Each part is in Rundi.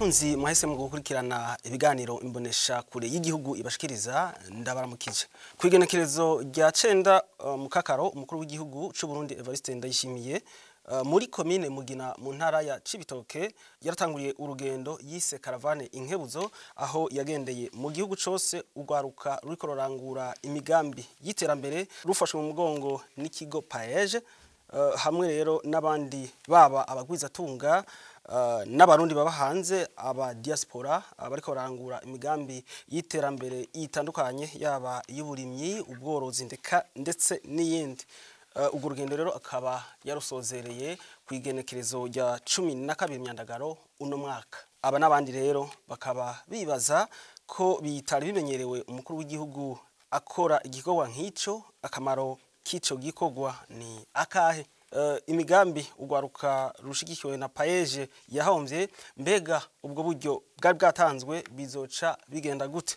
Bakunzi mwahise mu gukurikirana ibiganiro imbonesha kure y'igihugu ibashikiriza, ndabaramukije. Ku igenekerezo rya 9 mukakaro, umukuru w'igihugu c'u Burundi Evariste Ndayishimiye muri komine Mugina mu ntara ya Cibitoke yaratanguriye urugendo yise Caravane Inkebuzo, aho yagendeye mu gihugu cose urwaruka ruriko rurangura imigambi y'iterambere rufashwe mu mugongo n'ikigo PAEEJ, hamwe rero n'abandi baba abagwizatunga n'abarundi baba hanze, aba diaspora, bariko barangura imigambi y'iterambere itandukanye, yaba y'uburimyi, ubworozi ndetse n'iyindi. Urwo rugendo rero akaba yarusozereye ku igenekerezo rya 12 Myandagaro uno mwaka. Aba n'abandi rero bakaba bibaza ko bitari bimenyerewe umukuru w'igihugu akora igikorwa nk'ico. Akamaro k'ico gikorwa ni akahe? Imigambi urwaruka rushigikiwe na PAEEJ yahomvye, mbega ubwo buryo bwari bwatanzwe bizoca bigenda gute?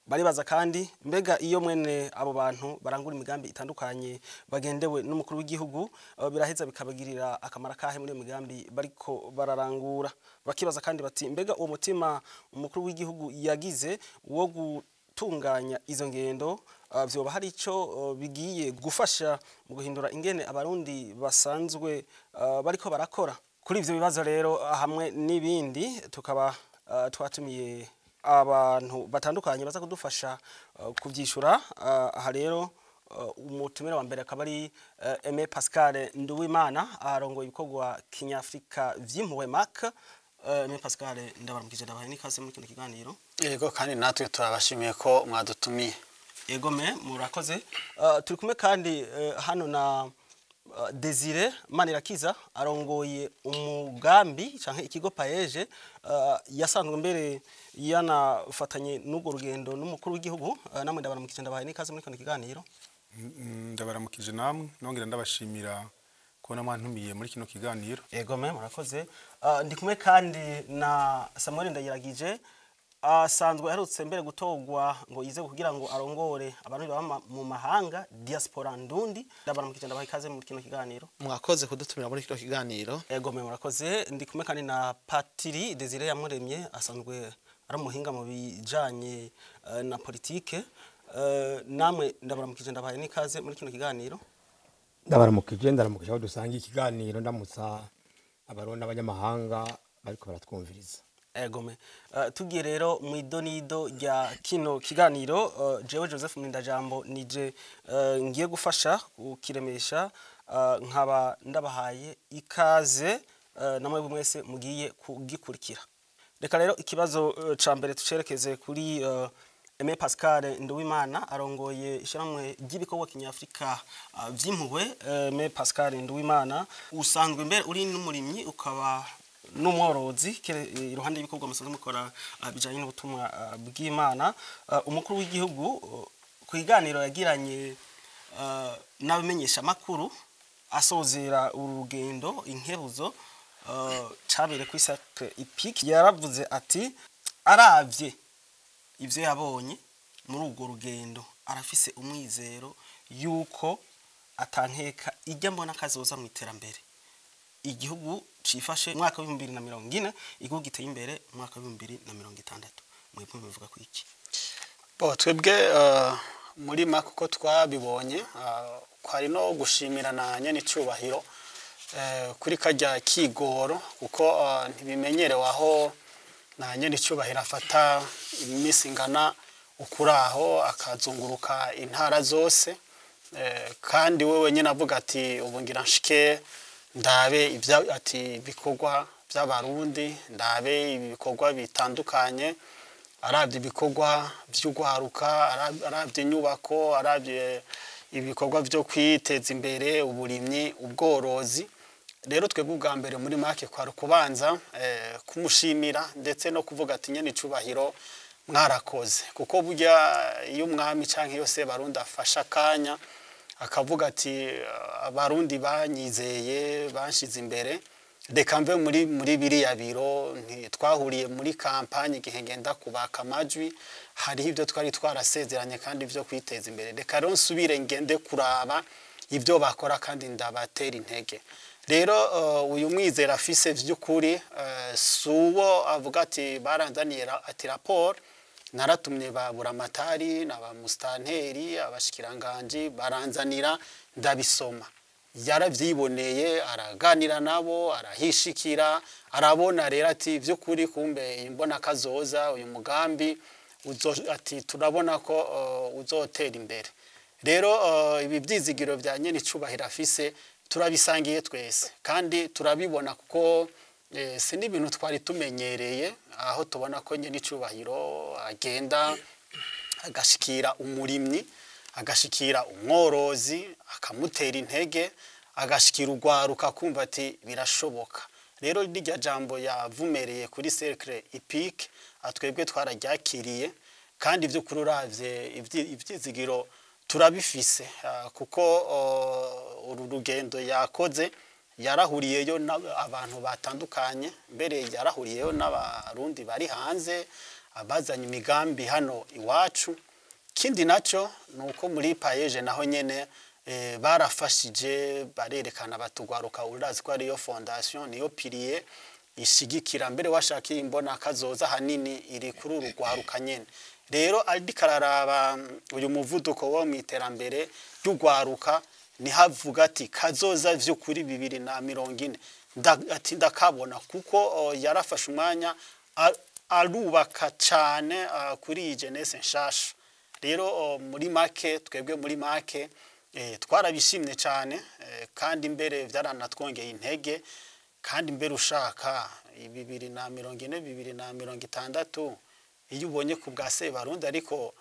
Baribaza kandi, mbega iyo mwene abo bantu barangura imigambi itandukanye bagendewe n'umukuru w'igihugu, biraheza bikabagirira akamaro kahe muri iyo migambi bariko bararangura? Bakibaza kandi bati, mbega uwo mutima umukuru w'igihugu yagize wo gutunganya izo ngendo, vyoba hari ico bigiye gufasha mu guhindura ingene abarundi basanzwe bariko barakora? Kuri ivyo bibazo rero hamwe n'ibindi, tukaba twatumiye abantu batandukanye baza kudufasha kuvyishura. Aha rero umutumire wa mbere akaba ari Aimé Pascal Nduwimana, arongoye ibikorwa kinyafrika vy'impuhwe MAC. Aimé Pascal, ndabaramukije, ndabahaye n'ikaze muri kino kiganiro. Yego, kandi natwe turabashimiye ko mwadutumiye. Yego me, murakoze. Turi kumwe kandi hano na Desire Manirakiza, arongoye umugambi canke ikigo PAEEJ, yasanzwe mbere yanafatanye n'urwo rugendo n'umukuru w'igihugu. Namwe ndabaramukije, ndabahaye n'ikaze muri kino kiganiro. Ndabaramukije namwe, nongera ndabashimira kubona mwantumiye muri kino kiganiro. Yego me, murakoze. Ndi kumwe kandi na Samuel Ndayiragije, asanzwe aherutse mbere gutorwa ngo yize kugira ngo arongore abantu baba mu mahanga, diaspora ndundi. Ndabaramukije, ndabaha ikaze muri kino kiganiro. Mwakoze kudutumira muri kino kiganiro. Ego me, murakoze. Ndi kumwe kandi na Patiri Desire Yamuremye, asanzwe ari umuhinga mu bijanye na politike. Namwe ndabaramukije, ndabahaye n'ikaze muri kino kiganiro. Ndabaramukije, ndaramukije aho dusanga ikiganiro, ndamutsa abarundi n'abanyamahanga bariko baratwumviriza. Egome. Tugiye rero mu idonido rya kino kiganiro, jewe Joseph Murindajambo nije ngiye gufasha kukiremesha, nkaba ndabahaye ikaze namwe mwese mugiye kugikurikira. Reka rero ikibazo ca mbere tucerekeze kuri Aimé Pascal Nduwimana, arongoye ishyirahamwe ry'ibikorwa kinyafrika vy'impuhwe. Aimé Pascal Nduwimana, usanzwe mbere uri n'umurimyi ukaba n'umworozi, iruhande y'ibikorwa musanzwe mukora bijanye n'ubutumwa bw'Imana. Umukuru w'igihugu ku kiganiro yagiranye n'abamenyesha makuru asozera uru rugendo inkebuzo cabere kuri Cercle Hippique, yaravuze ati aravye ivyo yabonye muri urwo rugendo arafise umwizero yuko atankeka ijya mbona kazoza mu iterambere, igihugu cifashe mu mwaka wa 2040, igihugu giteye imbere mu mwaka wa 2060. Mwebwe mubivuga ku iki? Bo, twebwe muri make uko twabibonye, kwari no gushimira na nyenicubahiro kuri kajya kigoro, kuko ntibimenyerewe aho na nyenicubahiro afata iminsi ingana ukuraho akazunguruka intara zose, kandi we wenyine avuga ati ubu ngira nshike ndabe ibya ati ibikorwa by'abarundi, ndabe ibikorwa bitandukanye. Arabye ibikorwa by'ugwaruka, arabye inyubako, arabye ibikorwa byo kwiteza imbere, uburimyi, ubworozi. Rero twebwe ubwa mbere muri make kwari kubanza kumushimira, ndetse no kuvuga ati nyene icubahiro mwarakoze, kuko burya iyo umwami canke yose barundi afasha akanya akavuga ati abarundi banyizeye, banshize imbere, reka mve muri biriya biro twahuriye muri kampanye igihe ngenda kubaka amajwi, hariho ibyo twari twarasezeranye kandi byo kwiteza imbere, reka rero nsubire ngende kuraba ibyo bakora kandi ndabatera intege. Rero uyu mwizera afise vy'ukuri suwo avuga ati baranzaniye ati raporo naratumye ba buramatari na ba mustanteri abashikiranganji baranzanira ndabisoma. Yaravyiboneye, araganira nabo, arahishikira, arabona rero ati vy'ukuri kumbe imbona kazoza uyu mugambi ati turabona ko uzotera imbere. Rero ibi byizigiro bya nyene icubahiro afise turabisangiye twese kandi turabibona, kuko si n'ibintu twari tumenyereye, aho tubona ko nyene icubahiro agenda agashikira umurimyi, agashikira umworozi, akamutera intege, agashikira urwaruka kumva ati birashoboka. Rero rirya jambo yavumereye kuri Cercle Hippique atwebwe twararyakiriye, kandi vy'ukuri uravye ivyizigiro turabifise, kuko uru rugendo yakoze yarahuriyeyo n'abantu batandukanye, mbere yarahuriyeyo n'abarundi bari hanze abazanye imigambi hano iwacu. Kindi naco nuko muri PAEEJ naho nyene barafashije, barerekana batugwaruka, urazi ko ariyo fondation, niyo pilier ishigikira mbere washaka imbona kazoza hanini iri kuri uru rwaruka nyene. Rero ariko araraba uyu muvuduko wo mu iterambere ry'urwaruka, nihavuga ati kazoza vy'ukuri 2040 ati ndakabona, kuko yarafashe umwanya arubaka cane kuri iyi jeunesse nshasha. Rero muri make twebwe muri make twarabishimye cane, kandi mbere vyaranatwongeye intege, kandi mbere ushaka 2040 2060 iyo ubonye ku bwa Sebarundi ariko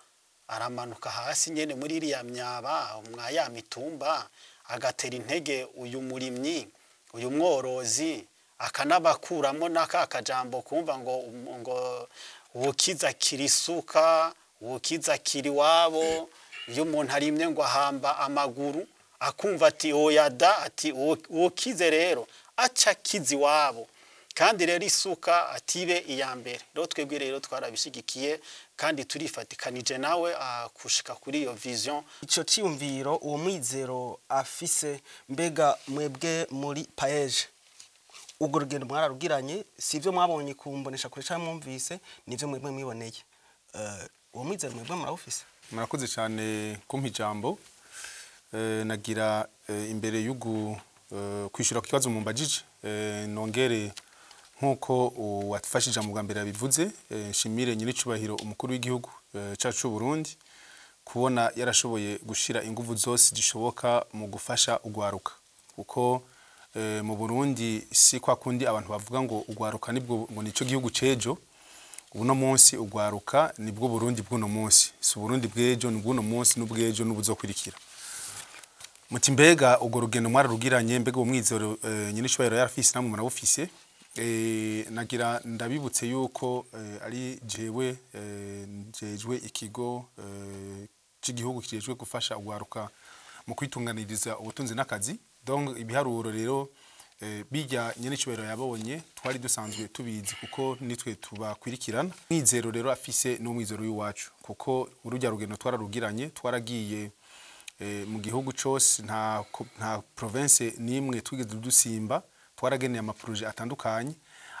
aramanuka hasi nyene muri iriya myaba mwa ya mitumba, agatera intege uyu murimyi, uyu mworozi, akanabakuramo n'aka kajambo kumva ngo ukiza kirisuka, ukiza kiri wabo, iyo umuntu arimye ngo ahamba amaguru, akumva ati oya da, ati ukize rero aca kizi wabo, kandi rero isuka atibe iya mbere. Rero twebwe rero twarabishigikiye kandi turifatikanije nawe kushika kuri iyo vision. Ico ciyumviro, uwo mwizero afise, mbega mwebwe muri PAEEJ urwo rugendo mwararugiranye, sivyo mwabonye kumbonesha kure cyangwa mwumvise, nivyo mwebwe mwiboneye, uwo mwizero mwebwe murawufise? Murakoze cyane kumpa ijambo. Nagira imbere y'ugu kwishura ku kibazo mumbajije, nongere nkuko uwafashe ijambo bwa mbere yabivuze, nshimire nyiricubahiro umukuru w'igihugu cacu c'u Burundi kubona yarashoboye gushira inguvu zose zishoboka mu gufasha ugwaruka, kuko mu Burundi si kwa kundi abantu bavuga ngo ugwaruka nibwo ngo nico gihugu cejo. Uno munsi ugwaruka nibwo Burundi bw'uno munsi, si Burundi bw'ejo, ni bw'uno munsi n'ubw'ejo n'ubuzokwirikira. Muti mbega urwo rugendo mwararugiranye, mbega uwo mwizero nyiricubahiro yarafise namwe murawufise? Nagira ndabibutse yuko ari jewe njejwe ikigo c'igihugu kijejwe gufasha ugwaruka mu kwitunganiriza ubutunzi n'akazi. Donc ibiharuro rero bijya nyiricubahiro yabonye twari dusanzwe tubizi, kuko nitwe tubakwirikirana. Mwizero rero afise n'umwizero w'iwacu, kuko urujya rugendo twararugiranye, twaragiye mu gihugu cose, nta province nimwe twigeze dusimba, twarageneye amaproje atandukanye.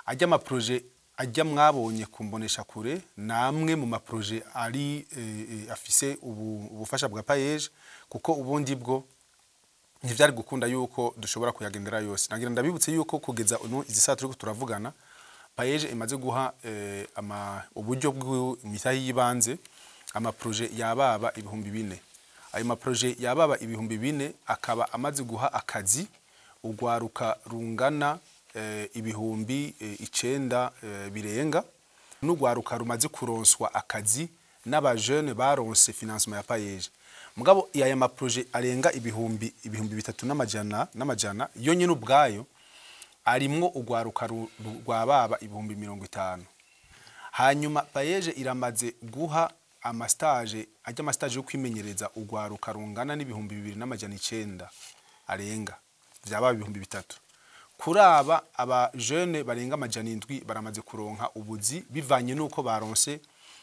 Ajya amaproje ajya mwabonye kumbonesha kure namwe mu maproje ari afise ubufasha bwa PAEEJ, kuko ubundi bwo ntivyari gukunda yuko dushobora kuyagendera yose. Nagira ndabibutse yuko kugeza uno izi saa turiko turavugana, PAEEJ imaze guha uburyo bw'imitahe y'ibanze amaproje yababa 4000. Ayo maproje yababa 4000 akaba amaze guha akazi ugwaruka rungana 9,000 birenga, n'ugwaruka rumaze kuronswa akazi n'abajene baronse financement ya PAEEJ. Mugabo aya maproje arenga 3,100 n'amajana yo nyene ubwayo arimwo ugwaruka rwababa 50,000. Hanyuma PAEEJ iramaze guha amastage, ajya amastage yo kwimenyereza ugwaruka rungana n'2,900 arenga, vyaba 3,000. Kuraba aba jeune barenga 700 baramaze kuronka ubuzi bivanye nuko baronse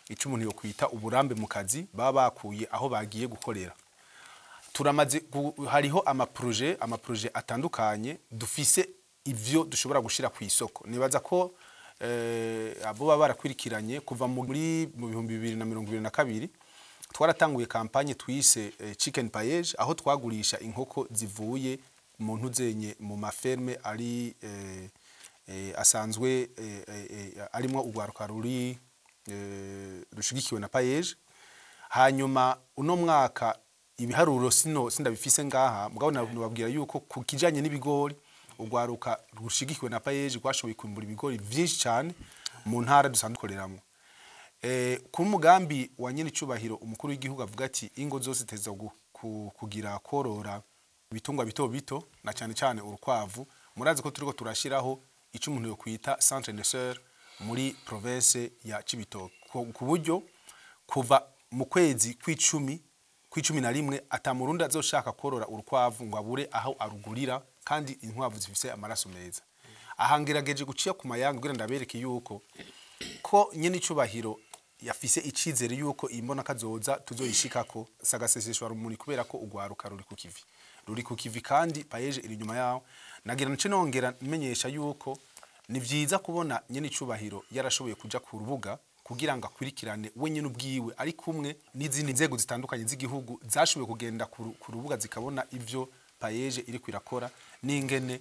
ico umuntu yo kwita uburambe mu kazi baba bakuye aho bagiye gukorera. Turamaze hariho amaproje atandukanye dufise ivyo dushobora gushira ku isoko. Nibaza ko abo baba barakwirikiranye kuva mu 2022 twaratanguye campagne twise Chicken PAEEJ, aho twagurisha inkoko zivuye mu ntuzenye mu ma ferme ari asanzwe arimo urwaruka ruri rushigikiwe na PAEEJ. Hanyuma uno mwaka ibiharuro sino sindabifise ngaha, mugabo nababwira yuko ku kijanye n'ibigori urwaruka rushigikiwe na PAEEJ rwashoboye kwimbura ibigori vyinshi cyane mu ntara dusanzwe dukoreramo. Ku mugambi wa nyene icubahiro umukuru w'igihugu avuga ati ingo zose ziteza kugira korora ibitungwa bito bito na cyane cyane urukwavu. Murazi ko turiko turashiraho ico umuntu yo kwita centre naisseur muri province ya Cibitoke, ku buryo kuva mu kwezi kw'icumi na rimwe ata murundi azoshaka korora urukwavu ngo abure aho arugurira, kandi inkwavu zifise amaraso meza. Aha ngerageje guciya ku mayanga kugira ndabereke yuko ko nyene icubahiro yafise icizere yuko imbona kazoza tuzoyishikako sagaseseshwa rumuri, kubera ko ugwaruka ruri ku kivi, ruri ku kivi kandi PAEEJ iri inyuma yaho. Nagira nce nongera menyesha yuko ni vyiza kubona nyene icubahiro yarashoboye kuja ku rubuga kugira ngo akurikirane we nyene ubwiwe ari kumwe n'izindi nzego zitandukanye z'igihugu zashoboye kugenda ku rubuga zikabona ivyo PAEEJ iri kwirakora n'ingene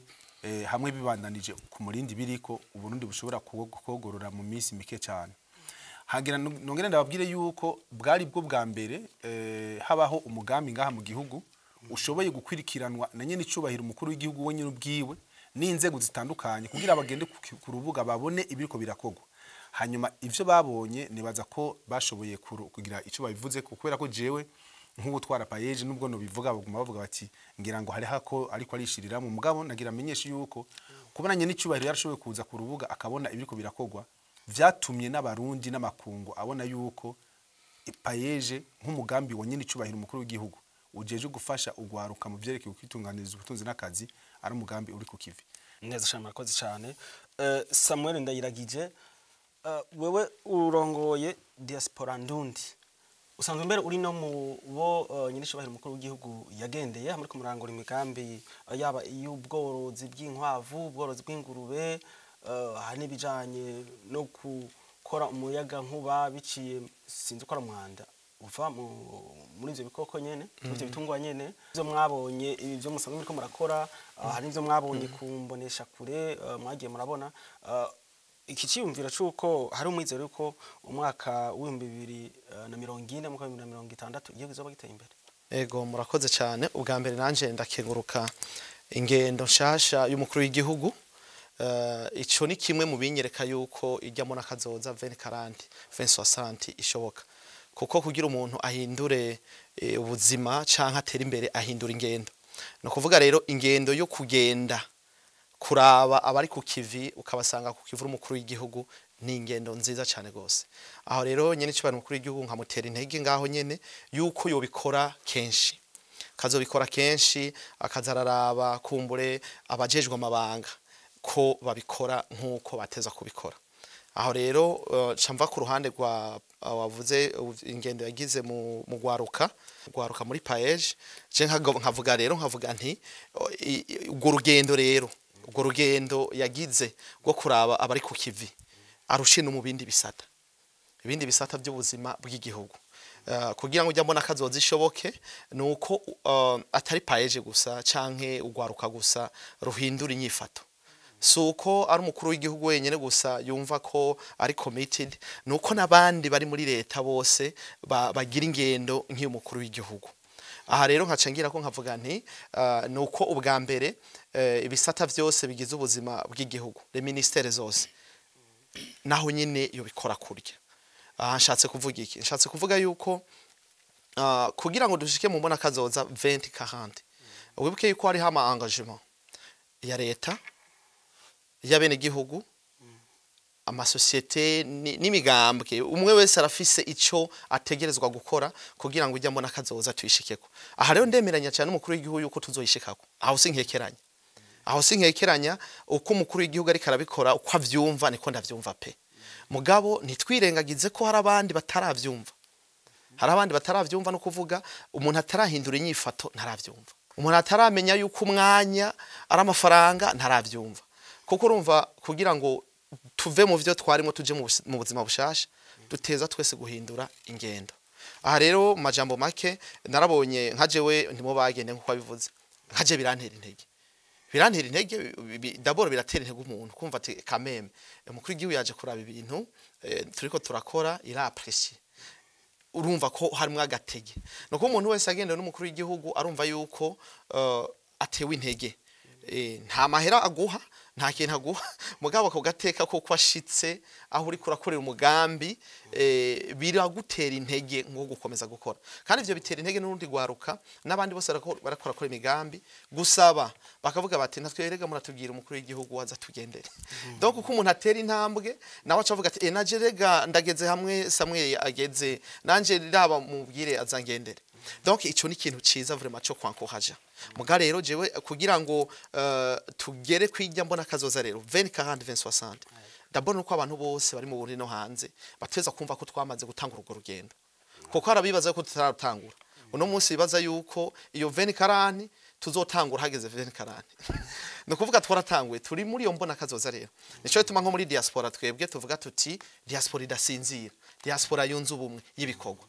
hamwe bibandanije ku murindi biriko Uburundi bushobora kogorora mu minsi mike cyane. Hagira nongere ndababwire yuko bwari bwo bwa mbere habaho umugambi ngaha mu gihugu ushoboye gukwirikiranwa na nyene icubahiro umukuru w'igihugu we nyene ubwiwe n'inzego zitandukanye kugira bagende ku rubuga babone ibiriko birakogwa. Hanyuma ivyo babonye nibaza ko bashoboye kugira ico babivuze, kubera ko jewe nk'ubutwara PAEEJ nubwo no bivuga baguma bavuga bati ngira ngo hari hako ariko arishirira mu mugabo. Nagira amenyeshe yuko kubona nyene icubahiro yarashoboye kuza ku rubuga akabona ibiriko birakogwa vyatumye n'abarundi n'amakungu abona yuko PAEEJ nk'umugambi wa nyene icubahiro umukuru w'igihugu ujeje gufasha ugwaruka mu vyerekeye kwitunganiriza ubutunzi n'akazi ari umugambi uri ku kivi. Neza cyane, murakoze cyane. Samuel Ndayiragije, wewe urongoye diaspora ndundi, usanzwe mbere uri no mu bo nyine icubahiro umukuru w'igihugu yagendeye hamwe kumurangura imigambi yaba iy'ubworozi bw'inkwavu, ubworozi bw'ingurube, hari n'ibijanye no gukora umuyaga nkuba biciye sinzi ukora umwanda uva muri ivyo bikoko nyene, muri ivyo bitungwa nyene. Ivyo mwabonye ibyo musanzwe muriko murakora, hari ivyo mwabonye kumbonesha kure, mwagiye murabona iki ciyumviro c'uko hari umwizero yuko umwaka w'2040 mu 2060 igihugu kizoba giteye imbere. Ego, murakoze cyane. Ubwa mbere nanje ndakenguruka ingendo nshasha y'umukuru w'igihugu. Ico ni kimwe mu binyereka yuko ijyamo n'akazoza 2040 2060 ishoboka, kuko kugira umuntu ahindure ubuzima canke atere imbere ahindura ingendo. No kuvuga rero ingendo yo kugenda kuraba abari ku kivi ukabasanga ku kivu umukuru w'igihugu ni ingendo nziza cyane gose. Aho rero nyene cibana umukuru w'igihugu nkamutera intege ngaho nyene yuko yobikora kenshi, kazobikora kenshi, akazararaba kumbure abajejwe amabanga ko babikora nkuko bateza kubikora. Aho rero camva ku ruhande rwa wavuze ingendo yagize mu gwaruka muri PAEEJ, je nkavuga rero nkavuga nti urwo rugendo rero urwo rugendo yagize rwo kuraba abari ku kivi arushe no mu bindi bisata, ibindi bisata by'ubuzima bw'igihugu, kugira ngo ujya mbona kazoza ishoboke nuko atari PAEEJ gusa canke ugwaruka gusa ruhindura inyifato. Suko ari umukuru w'igihugu wenyene gusa yumva ko ari committed, nuko nabandi bari muri leta bose bagira ingendo nk'iyo mukuru w'igihugu. Aha rero nkacengira ko nkavuga nti nuko ubwa mbere ibisata vyose bigize ubuzima bw'igihugu, les ministères zose naho nyene yo bikora kurya. Aha nshatse kuvuga iki? Nshatse kuvuga yuko kugira ngo dushike mu mbona kazoza 2040 wibuke yuko hari hama engagement ya leta y'abene gihugu, amasosiete n'imigambwe, umwe wese arafise ico ategerezwa gukora kugira ngo ujya mbona kazoza tuyishikeko. Aha rero ndemeranya cyane n'umukuru w'igihugu yuko tuzoyishikako. Aho sinkekeranya, aho sinkekeranya uko umukuru w'igihugu ariko arabikora uko avyumva niko ndavyumva pe. Mugabo ntitwirengagize ko hari abandi bataravyumva, Hari abandi bataravyumva, no kuvuga umuntu atarahindura inyifato ntaravyumva, umuntu ataramenya yuko umwanya ari amafaranga ntaravyumva. Kuko urumva, kugira ngo tuve mu vyo twarimo tuje mu buzima bushasha, duteza twese guhindura ingendo. Aha rero, mu majambo make, narabonye nka jewe ndimo bagende nkuko abivuze, nka je birantera intege, birantera intege. D'abord biratera intege umuntu kumva ati kameme umukuru w'igihugu yaje kuraba ibintu turiko turakora, il a apprécié. Urumva ko harimo agatege, nuko umuntu wese agenda n'umukuru w'igihugu arumva yuko atewe intege. Nta mahera aguha, nta kintu aguha, mugabo ako gateka ko kwashitse aho uri kurakorera umugambi, biragutera intege nko gukomeza gukora. Kandi ivyo bitera intege n'urundi gwaruka n'abandi bose barakora kora imigambi, gusaba bakavuga bati: "Natwe erega muratubwira umukuru w'igihugu waza tugendere." Donc uko umuntu atera intambwe, nawe aca avuga ati: "Naje rega ndageze hamwe Samuel ageze, nanje raba mubwire azangendere." Donc ico ni ikintu ciza vraiment cyo kwankohaja. Muga rero jewe kugira ngo tugere kwijya mbona kazoza rero 20 40 20 60, d'abord nuko abantu bose bari mu Burundi no hanze bateza kumva ko twamaze gutangura urwo rugendo, kuko harabibaza ko tutaratangura. Uno munsi bibaza yuko iyo 20 40 tuzotangura hageze 20 40. Ni ukuvuga twaratanguye, turi muri iyo mbona kazoza. Rero nico gituma nko muri diaspora twebwe tuvuga tuti diaspora idasinzira, diaspora yunze ubumwe y'ibikorwa.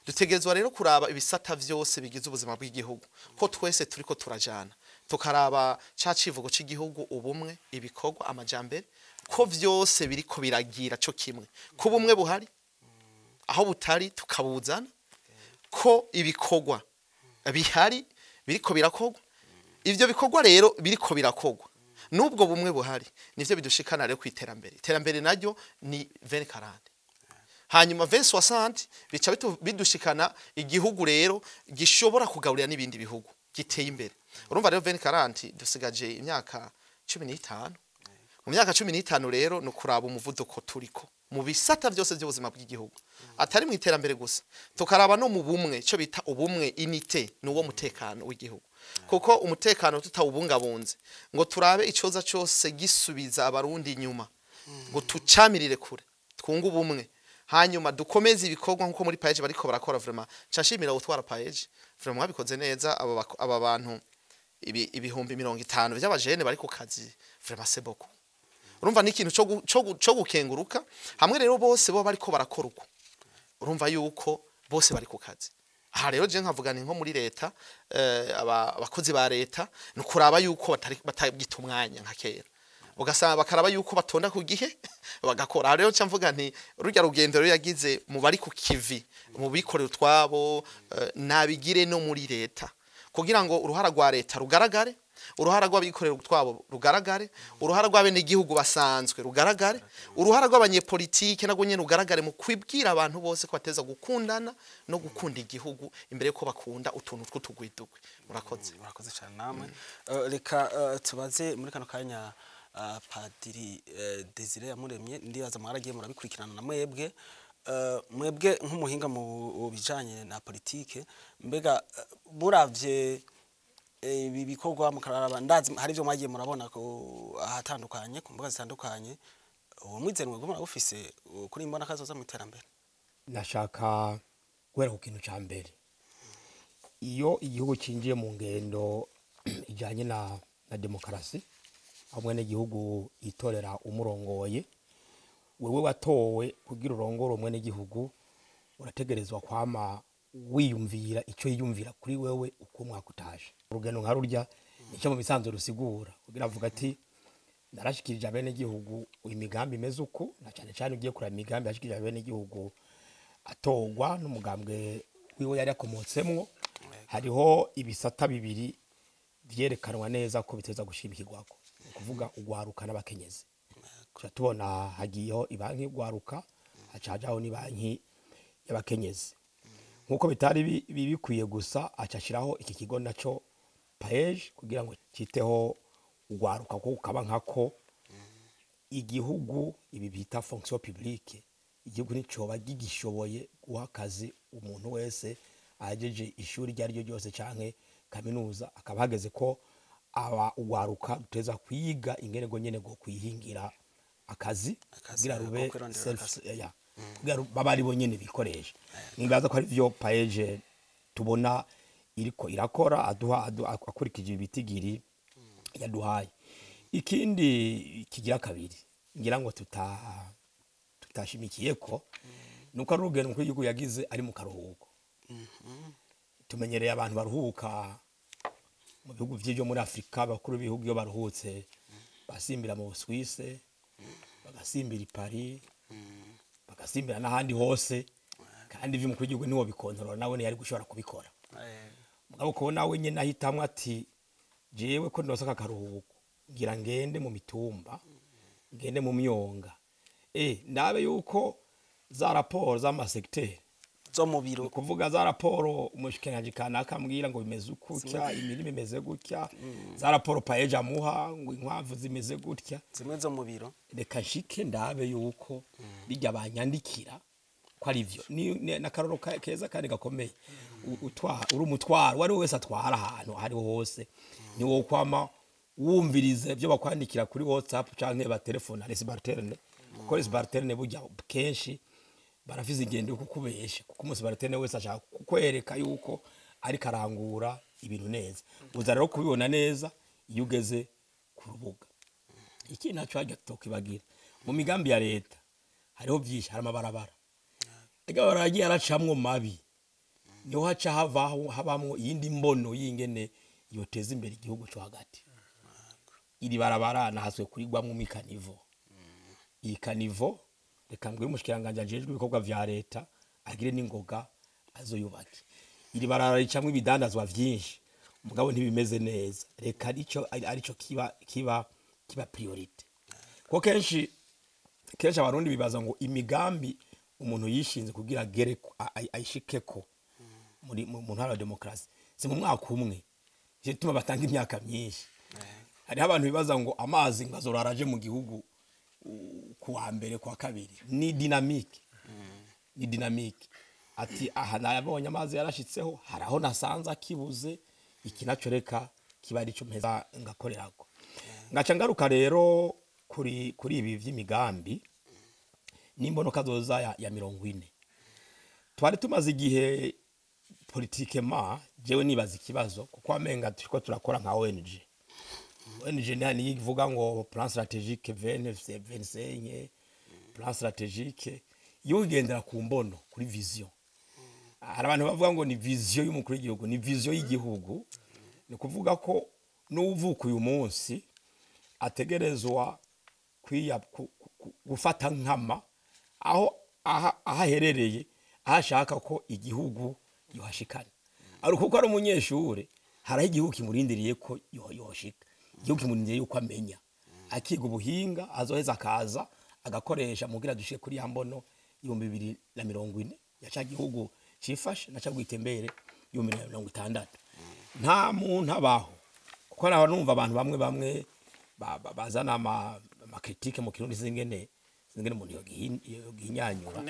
Dutegerezwa rero kuraba ibisata vyose bigize ubuzima bw'igihugu ko twese turiko turajana, tukaraba ca civugo c'igihugu: ubumwe, ibikorwa, amajambere, ko vyose biriko biragira co kimwe, ko ubumwe buhari, aho butari tukabuzana, ko ibikorwa bihari biriko birakorwa. Ivyo bikorwa rero biriko birakorwa nubwo bumwe buhari, nivyo bidushikana rero ku iterambere. Iterambere naryo ni 2040, hanyuma 2060 bica bidushikana igihugu rero gishobora kugaburira n'ibindi bihugu giteye imbere. Urumva rero 2040 dusigaje imyaka 15. Mu myaka 15 rero ni ukuraba umuvuduko turiko mu bisata byose by'ubuzima bw'igihugu, atari mu iterambere gusa, tukaraba no mu bumwe, icyo bita ubumwe, unité, ni uwo mutekano w'igihugu. Kuko umutekano tutawubungabunze, ngo turabe icoza cyose gisubiza Abarundi inyuma, ngo tucamirire kure, twunge ubumwe, hanyuma dukomeze ibikorwa nkuko muri PAEEJ bariko barakora. Vraiment nshashimira utwara PAEEJ, vraiment mwabikoze neza. Aba bantu 50,000 by'abajene bari ku kazi, vraiment c'est beaucoup. Urumva ni ikintu cyo gukenguruka. Hamwe rero bose bo bariko barakora uko, urumva yuko bose bari ku kazi. Aha rero je nkavuga ni nko muri leta, abakozi ba leta, ni kuraba yuko batari batagita umwanya nka kera, ugasanga bakaraba yuko batonda ku gihe bagakora. Aha rero nca mvuga nti rurya rugendo rero yagize mu bari ku kivi, mu bikorera utwabo, nabigire no muri leta, kugira ngo uruhara rwa leta rugaragare, uruhara rw'abikorera utwabo rugaragare, uruhara rw'abenegihugu basanzwe rugaragare, uruhara rw'abanyepolitike nagwo nyene rugaragare, mu kwibwira abantu bose ko bateza gukundana no gukunda igihugu imbere yuko bakunda utuntu tw'utugwidugwi. Murakoze. Murakoze cyane namwe. Reka tubaze muri kano kanya Padiri Desire Yamuremye. Ndibaza mwaragiye murabikurikirana na mwebwe, mwebwe nk'umuhinga mu bijanye na politike. Mbega muravye ibi bikorwa mukararaba, ndazi hari ibyo mwagiye murabona ko ahatandukanye ku mbuga zitandukanye, uwo mwizero mwebwe murabufise kuri imbona kazoza mu iterambere? Nashaka guhera ku kintu cya mbere. Iyo igihugu cinjiye mu ngendo ijyanye na demokarasi, aho umwenegihugu yitorera umurongoye, wewe watowe kugira urongore umwenegihugu, urategerezwa kwama wiyumvira icyo yiyumvira kuri wewe uko umwaka utaje. Urugendo nka rurya nicyo mu bisanzwe rusigura, kugira avuga ati: "Narashikirije abenegihugu imigambi imeze uku." Na cyane cyane ugiye kuraba imigambi yashikirije abenegihugu atorwa n'umugambwe wiwe yari yakomotsemwo, hariho ibisata bibiri vyerekanwa neza ko biteza gushimikirwako, ni ukuvuga ugwaruka n'abakenyezi. Tuca tubona hagiyeho ibanki y'ugwaruka, haca hajaho n'ibanki y'abakenyezi. Nk'uko bitari bikwiye gusa, aca ashiraho iki kigo naco PAEEJ kugira ngo citeho ugwaruka, kuko kukaba nkako igihugu ibi bita fonction publique, igihugu nticoba gigishoboye guha akazi umuntu wese ahejeje ishuri iryo ari ryo ryose canke kaminuza. Akaba hageze ko aba ugwaruka ruteza kwiga ingene go nyene go kwihingira akazi Akazi, kugira rube ko kwirondera self akazi. yeah. Kugira baba ari bo nyene bikoresha. Nibaza ko ari vyo PAEEJ tubona iriko irakora, aduha akurikije ibitigiri yaduhaye. Ikindi kigira kabiri ngira ngo tutashimikiye ko nuko ari urugendo umukuru w'igihugu yagize ari mu karuhuko. Tumenyereye abantu baruhuka mu bihugu vy'ivyo muri Afrika, abakuru b'ibihugu iyo baruhutse basimbira mu Busuwise, bagasimbira i Paris, bagasimbira n'ahandi hose, kandi ivyo umukuru w'igihugu niwo bikontorora, nawe ntiyari gushobora kubikora. Mugabo kubona we nyene ahitamwo ati jewe ko ndose aka karuhuko, ngira ngende mu mitumba, ngende mu myonga, ndabe yuko za raporo z'amasegiteri zo mu biro, ni kuvuga za raporo umushikiranganji kanaka ambwira ngo bimeze gutya, imirima imeze gutya, za raporo PAEEJ amuha ngo inkwavu zimeze gutya, zimwe zo mu biro, reka nshike ndabe yuko bijya banyandikira ko ari vyo. Ni n'akaroro keza kandi gakomeye. Uri umutwaro, uwo ari we wese atwara ahantu aho ariho hose, ni wo kwama wumvirize ibyo bakwandikira kuri WhatsApp canke batelefona les subalternes, kuko les subalternes burya kenshi barafise ingendo yo kukubesha, kuko umusubalterne wese ashaka kukwereka yuko ariko arangura ibintu neza. Uza rero kubibona neza iyo ugeze ku rubuga. Ikindi naco harya tukibagira, mu migambi ya leta hariho byinshi, hari amabarabara, ega baragiye aracamwo mabi, niho haca havaho habamwo iyindi mbono y'ingene yoteza imbere igihugu cyo hagati. Iri barabara nahaswe kurigwamwo imikanivo, iyi caniveau reka mbwire umushikiranganji ajejwe ibikorwa vya leta agire n'ingoga azoyubake. Iri barabara ricamwo ibidandazwa vyinshi, mugabo ntibimeze neza, reka arico arico kiba priorité. Kuko kenshi kenshi Abarundi bibaza ngo imigambi umuntu yishinze kugira agere ayishikeko muri mu ntara ya demokarasi si mu mwaka umwe, gituma batanga imyaka myinshi. Hariho abantu bibaza ngo amazi ngo azorara aje mu gihugu ku wa mbere, ku wa kabiri. Ni dynamique, ni dynamique. Ati aha nayabonye amazi yarashitseho, hari aho nasanze akibuze, iki naco reka kiba arico mpeza ngakorerako. Ngaca ngaruka rero kuri ibi vy'imigambi n'imbonoka zoza ya 40. Twari tumaze igihe politiquement jewe nibaza ikibazo, kuko amenga turiko turakora nka ONG. ONG niyo ivuga ngo plan stratégique 20 25, plan stratégique yo igendera ku mbono, kuri vision. Hari abantu bavuga ngo ni vision y'umukuru w'igihugu, ni vision y'igihugu. Ni kuvuga ko n'uvuka uyu munsi ategerezwa gufata nkama aho aherereye, aho ashaka ko igihugu yohashikana. Ari kuko ari umunyeshure, haraho igihugu kimurindiriye ko yoshika, igihugu kimurindiriye yuko amenya, akiga ubuhinga, azoheza akaza agakoresha mugira dushike kuri ya mbono 2040 ya ca gihugu cifashe na ca gwitembere 2060. Nta muntu abaho, kuko naho numva abantu bamwe bamwe bazana ama critique mu Kirundi, singene umuntu yogihinyanyura,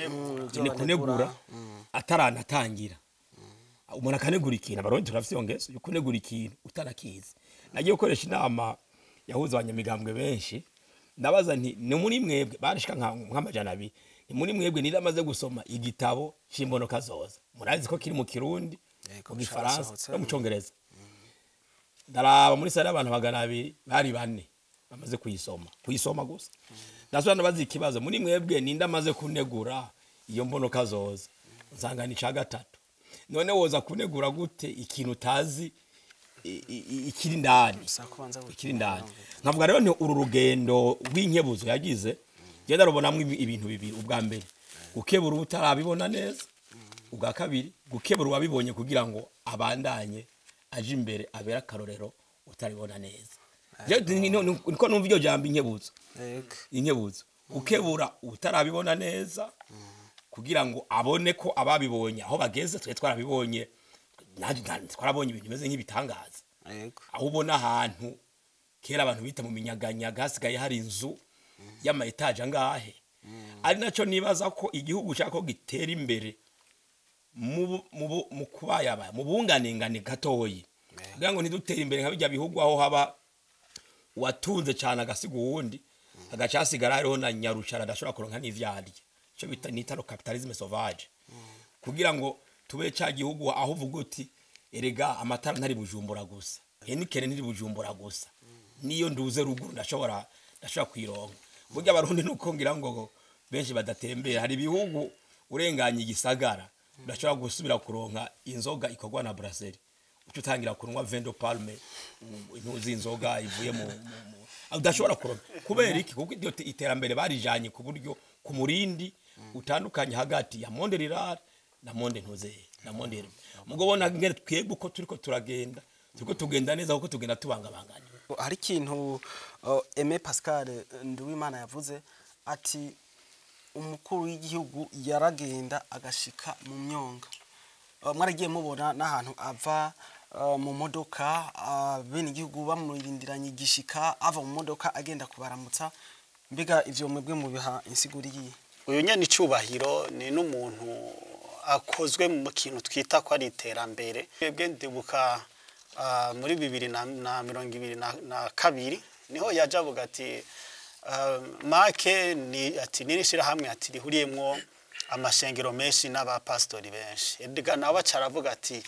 ni kunegura ataranatangira. Umuntu akanegura ikintu, Abarundi turafise iyo ngeso yo kunegura ikintu utarakizi. Nagiye gukoresha inama yahuza abanyamigambwe benshi, ndabaza nti ni muri mwebwe barishika nk'200, ni muri mwebwe niramaze gusoma igitabo c'imbonoka zoza, murazi ko kiri mu Kirundi, mu Gifaransa no mu Congereza. Ndaraba muri sale abantu 200, bari bane bamaze kuyisoma gusa. Ndasubira ndabaza ikibazo, muri mwebwe ninde amaze kunegura iyo mbonoka zoza? Nsanga ni ca gatatu. None woza kunegura gute ikintu utazi ikiri ndani? Ikiri ndani. Nkavuga rero ni uru rugendo rw'inkebuzo yagize, genda rubonamwo ibintu bibiri. Ubwa mbere gukebura utarabibona neza, ubwa kabiri gukebura uwabibonye kugira ngo abandanye aje imbere abera akarorero utaribona neza. Niko numva iryo jambo inkebuzo. Inkebuzo gukebura utarabibona neza kugira ngo abone ko ababibonye aho bageze. Twe twarabibonye, twarabonye ibintu bimeze nk'ibitangaza. Aho ubona ahantu kera abantu bita mu minyaganyaga hasigaye hari inzu y'ama étages angahe. Ari naco nibaza ko igihugu cyako gitera imbere mu kubayaba mu bunganengane gatoyi, kugira ngo ntidutere imbere nka bijya bihugu aho haba watunze cyane agasiga uwundi, agaca hasigara hariho na nyarucara adashobora kuronka n'ivyarya. Ico bita nita le capitalisme sauvage, kugira ngo tube ca gihugu aho uvuga uti: "Erega amatara ntari Bujumbura gusa, Heineken ntiri Bujumbura gusa, niyo nduze ruguru ndashobora kwironka." Burya Abarundi nuko ngira ngo benshi badatembera. Hari ibihugu urenganya igisagara udashobora gusubira kuronka inzoga ikorwa na brasserie, uca utangira kunywa vin de palme, intuzi, inzoga ivuye mu udashobora kuronka. Kubera iki? Kuko iryo iterambere barijanye ku buryo ku murindi utandukanye hagati ya monde rural na monde ntuze na monde urbain. Mugabo ngene twebwe uko turiko turagenda, turiko tugenda neza kuko tugenda tubangabanganya. Hari ikintu Aimé Pascal Nduwimana yavuze ati: "Umukuru w'igihugu yaragenda agashika mu myonga." Mwaragiye mubona n'ahantu ava mu modoka, bene igihugu bamurindiranye igishika, ava mu modoka agenda kubaramutsa. Mbega ivyo mwebwe mubiha insiguri yihe? Uyu nyene icubahiro ni n'umuntu akozwe mu kintu twita ko ari iterambere. Twebwe ndibuka muri 2022 niho yaje avuga ati make ni ati ni ishirahamwe ati rihuriyemwo amashengero menshi n'abapasitori benshi. Edgar nawe aca aravuga ati: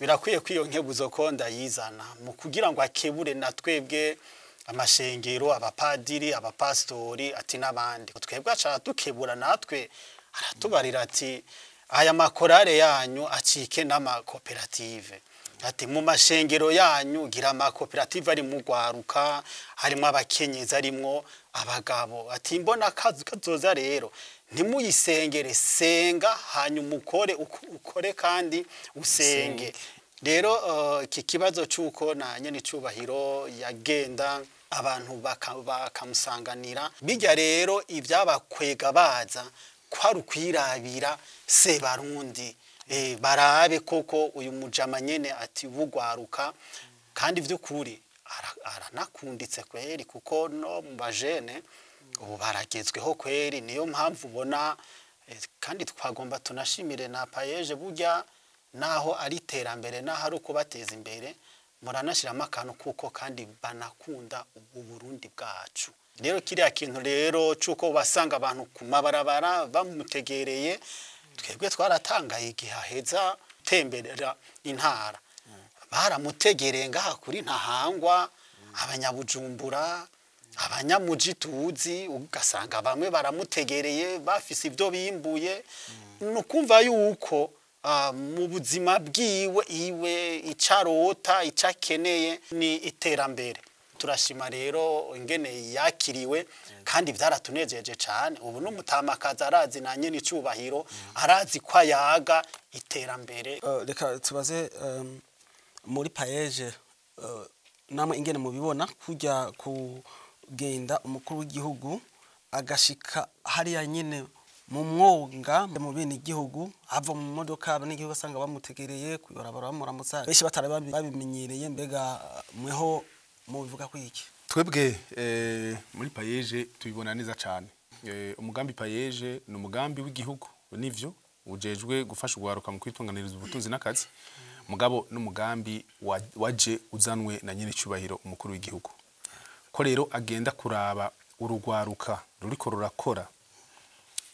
"Birakwiye ko iyo nkebuzo ko ndayizana mu kugira ngo akebure na twebwe amashengero, abapadiri, abapasitori," ati n'abandi. Twebwe aca dukebura natwe, aratubarira ati: "Aya makorale yanyu acike n'amakoperative," ati: "Mu mashengero yanyu gira amakoperative ari mu rwaruka, harimo abakenyezi, arimwo abagabo," ati: "Mbona kazoza rero ntimuyisengere, senga hanyuma ukore, ukore kandi usenge." Rero iki kibazo cy'uko na nyene icubahiro yagenda abantu bakamusanganira bijya, rero ibyabakwega baza kwari ukwirabira se barundi, barabe koko uyu mujama nyene ati bugwaruka. Kandi vy'ukuri aranakunditse kweri, kuko no mu bajene ubu baragezweho kweri. Niyo mpamvu ubona kandi twagomba tunashimire na PAEEJ. Burya naho ari iterambere, naho ari ukubateza imbere, muranashyiramo akantu kuko kandi banakunda ubu Burundi bwacu. Rero kiriya kintu rero cy'uko basanga abantu ku mabarabara bamutegereye, twebwe twaratangaye igihe aheza temberera intara, baramutegereye ngaha kuri Ntahangwa, Abanyabujumbura, abanyamuji tuzi, ugasanga bamwe baramutegereye bafise ibyo bimbuye. Ni ukumva yuko mu buzima bwiwe iwe icarota, icyo akeneye ni iterambere. Turashima rero ingene yakiriwe kandi byaratunejeje cyane. Ubu n'umutamakazi arazi na nyene icubahiro, arazi ko ayaga iterambere. Reka tubaze muri PAEEJ namwe ingene mubibona kujya kugenda umukuru w'igihugu agashika hariya nyene mu mwonga mu bene igihugu, ava mu modoka abanyagihugu asanga bamutegereye kwibarabara bamuramutsa, benshi batari babimenyereye. Mbega mweho mubivuga ko iki? Twebwe muri PAEEJ tubibona neza cyane. Umugambi PAEEJ ni umugambi w'igihugu, nivyo, ujejwe gufasha urwaruka mu kwitunganiriza ubutunzi n'akazi, mugabo n'umugambi waje uzanwe na nyene cyubahiro umukuru w'igihugu. Ko rero agenda kuraba urugwaruka ruriko rurakora,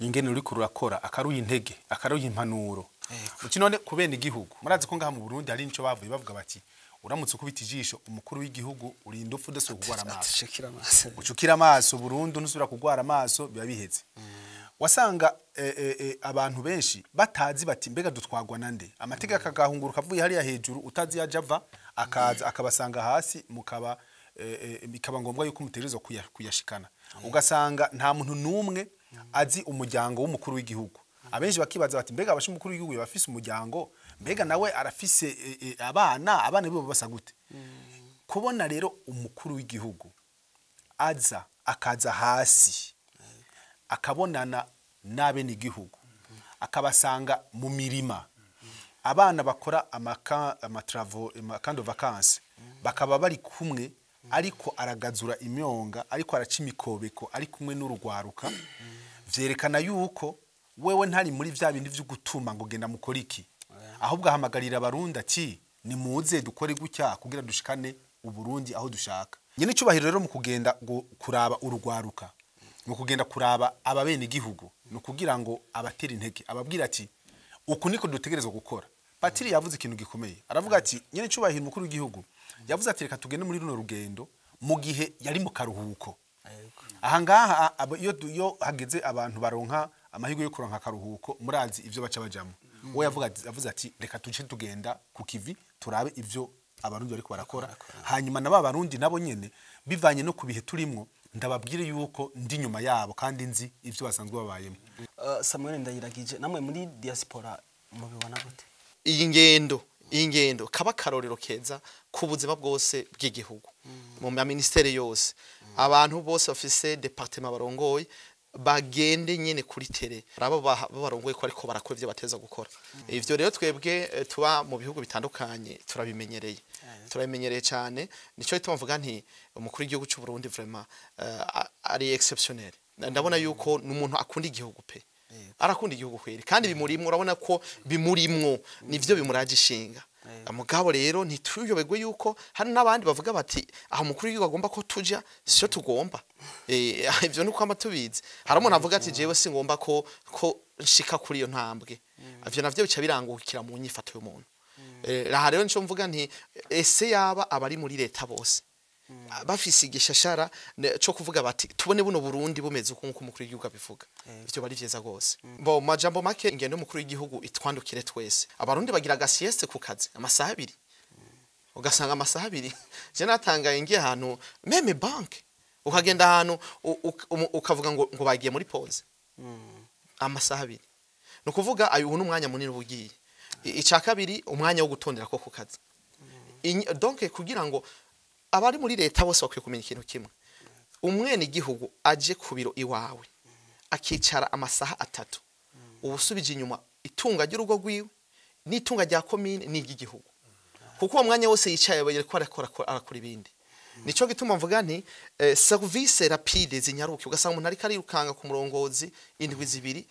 ingene ruriko rurakora, akaruha intege, akaruha impanuro. Uti none kubena igihugu, murazi ko ngaha mu Burundi hari nico bavuye bavuga bati: "Uramutse ukubita ijisho umukuru w'igihugu, urinda upfa udasubira kugwara amaso." Atishikira amaso. Ucukira amaso burundu, ntusubira kugwara amaso, biba biheze. Wasanga abantu benshi batazi bati: "Mbega dutwagwa nande?" Amategeko akagahunguruka avuye hariya hejuru, utazi yaje ava, akaza akabasanga hasi, mukaba bikaba ngombwa yuko mutegerezwa kuyashikana. Ugasanga nta muntu n'umwe azi umuryango w'umukuru w'igihugu. Abenshi bakibaza bati: "Mbega abasha umukuru w'igihugu yaba afise umuryango? Mbega nawe arafise abana? Abana bibo basa gute?" Kubona rero umukuru w'igihugu aza akaza hasi, akabonana n'abenegihugu, akabasanga mu mirima, abana bakora ama travaux, ama camps de vacances, bakaba bari kumwe, ariko aragazura imyonga, ariko araca imikobeko, ari kumwe n'urugwaruka, vyerekana yuko wewe ntari muri vya bindi vyo gutuma ngo genda mukore iki, ahubwo ahamagarira Abarundi ati: "Nimuze dukore gutya kugira dushikane Uburundi aho dushaka." Nyene icyubahiro rero mu kugenda kuraba urugwaruka, mu kugenda kuraba ababene igihugu. Ni ukugira ngo abatera intege, ababwira ati uku niko dutegerezwa gukora. Patiri yavuze ikintu gikomeye, aravuga ati nyene cyubahiro umukuru w'igihugu yavuze ati reka tugende muri runo rugendo mu gihe yari mu karuhuko. Aha ngaha iyo hageze abantu baronka amahirwe yo kuronka akaruhuko, murazi ivyo baca bajamo. We yavuze ati reka tuce tugenda ku kivi turabe ivyo Abarundi bariko barakora, hanyuma na ba Barundi nabo nyene bivanye no ku bihe turimwo ndababwire yuko ndi nyuma yabo kandi nzi ivyo basanzwe babayemo. Samuel Ndayiragije, namwe muri diaspora mubibona gute? Iyi ngendo kaba karorero keza ku buzima bwose bw'igihugu, mu ma ministere yose, abantu bose bafise département barongoye bagende nyene kuri terrain, abo barongoye ko ariko barakora ivyo bateza gukora. Ivyo rero twebwe tuba mu bihugu bitandukanye turabimenyereye cyane. Nico gituma mvuga nti umukuru w'igihugu cy'u Burundi vraiment ari exceptionnel. Ndabona yuko n'umuntu akunda igihugu pe, arakunda igihugu kweri, kandi bimurimwo, urabona ko bimurimwo, nivyo bimuraje ishinga. Mugabo rero ntituyobegwe yuko hari n'abandi bavuga bati aho umukuru w'igihugu agomba ko tuja sio tugomba. Ivyo nuko ama tubizi. Hari umuntu avuga ati jewe singomba ko nshika kuri iyo ntambwe. Ivyo navyo bica birangukira mu nyifato y'umuntu. Aha rero nico mvuga nti ese yaba abari muri leta bose bafise igishashara cyo kuvuga bati tubone buno Burundi bumeze uko nkuko umukuru w'igihugu abivuga, ivyo bari vyiza gose. Bo majambo make, ingendo y'umukuru w'igihugu itwandukire twese. Abarundi bagira gasieste ku kazi amasaha abiri, ugasanga amasaha abiri. Je natangaye ngiye ahantu même banque, ukagenda ahantu ukavuga ngo bagiye muri pause amasaha abiri. Ni ukuvuga ayo ubu n'umwanya munini uba ugiye. Ica kabiri, umwanya wo gutondera ko ku kazi. Donc kugira ngo abari muri leta bose bakwiye kumenya ikintu kimwe: umwene igihugu aje ku biro iwawe akicara amasaha 3, uba usubije inyuma itunga ry'urugo rwiwe n'itunga rya komine n'iry'igihugu, kuko uwo mwanya wose yicaye aba yariko arakora ibindi. Nico gituma mvuga nti service rapide zinyaruke. Ugasanga umuntu ariko arirukanga ku murongozi indwi 2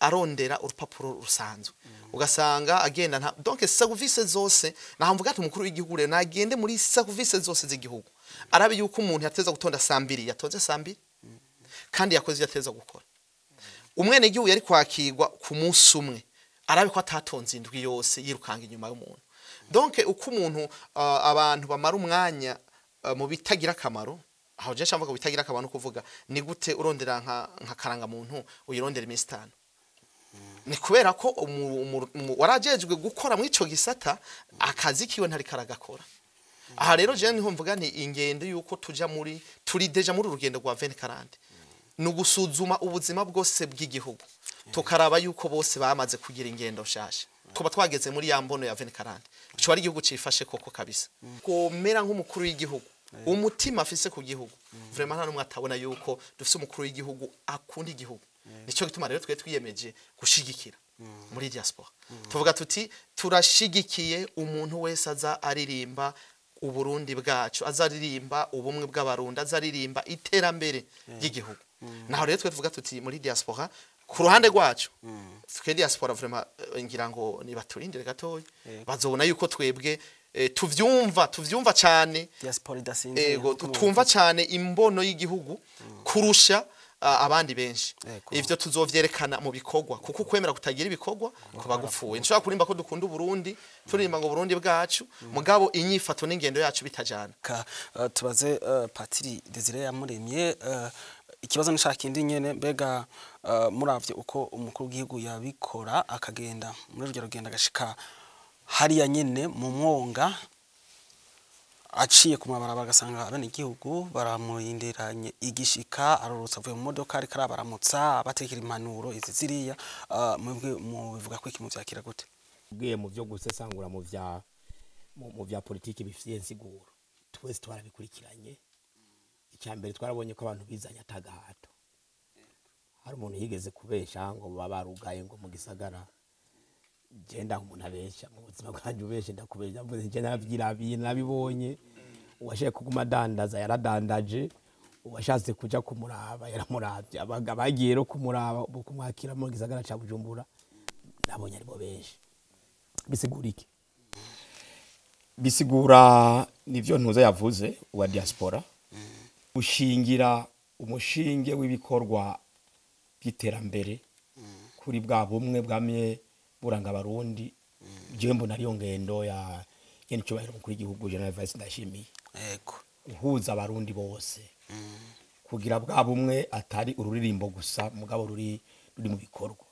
arondera urupapuro rusanzwe, ugasanga agenda nta donc service zose. Naho mvuga ati umukuru w'igihugu rero nagende muri service zose z'igihugu, arabe yuko umuntu yateza gutonda saa 2 yatonze saa 2 kandi yakoze ivyo yateza gukora. Umwene igihugu yari kwakirwa ku munsi umwe, arabe ko atatonze indwi yose yirukanga inyuma y'umuntu. Donc uko umuntu abantu bamara umwanya mu bitagira akamaro, aho je nshaka bitagira akamaro kuvuga ni gute urondera nka karanga muntu uyirondera iminsi 5? Ni kubera ko warajejwe gukora muri ico gisata akazi kiwe ntari karagakora. Aha rero je niho mvuga nti ingendo yuko tuja muri turi déjà muri urugendo rwa 2040 ni ugusuzuma ubuzima bwose bw'igihugu, tukaraba yuko bose bamaze kugira ingendo nshasha, tuba twageze muri ya mbono ya 2040, ico ari igihugu cifashe koko kabisa. Komera nk'umukuru w'igihugu, umutima afise ku gihugu, vraiment nta numwe atabona yuko dufise umukuru w'igihugu akunda igihugu. Nico gituma rero twe twiyemeje gushigikira muri diaspora. Tuvuga tuti turashigikiye umuntu wese aza aririmba Uburundi bwacu, azaririmba ubumwe bw'Abarundi, azaririmba iterambere ry'igihugu. Naho rero twe tuvuga tuti muri diaspora ku ruhande rwacu, twe diaspora vraiment ngira ngo nibaturindire gatoya, bazobona yuko twebwe tuvyumva cyane diaspora idasinzira, ego twumva cyane imbono y'igihugu kurusha abandi benshi. Ivyo tuzovyerekana mu bikorwa, kuko kwemera kutagira ibikorwa kuba gupfuye. Nshobora kurimba ko dukunda Uburundi, turirimba ngo Burundi bwacu, mugabo inyifato n'ingendo yacu bitajana. Tubaze Patiri Desire Yamuremye ikibazo nishaka indi nyene. Mbega muravye uko umukuru w'igihugu yabikora akagenda muri rugero rugenda agashika hariya nyene mu mwonga, aciye ku mabarabara agasanga abene igihugu baramurindiranye igishika, arorotsa avuye mu modoka ariko arabaramutsa abatekera impanuro izi ziriya, mwebwe mubivuga ko iki muvyakira gute? Ugiye mu byo gusesangura mu vya politiki bifitiye insiguro, twese twarabikurikiranye. Icya mbere twarabonye ko abantu bizanye atagahato. Hari umuntu yigeze kubesha ngo baba barugaye ngo mu gisagara. Genda umuntu abesha mu buzima bwanjye, ubeshe ndakubesha, mvuze nje naravyirabiye nabibonye. Uwashatse kuguma adandaza yaradandaje, uwashatse kuja kumuraba yaramuravye. Abagiye rero kumuraba kumwakira mu gisagara ca Bujumbura nabonye aribo benshi. Bisigura iki? Bisigura nivyo ntuza yavuze wa diaspora, ushingira umushinge w'ibikorwa by'iterambere Kuri bwa bumwe bwamye buranga Abarundi, jewe mbona ariyo ngendo ya nyenicubahiro mukuru w'igihugu General Evariste Ndayishimiye, guhuza Abarundi bose kugira bwa bumwe atari ururirimbo gusa, mugabo ruri mu bikorwa.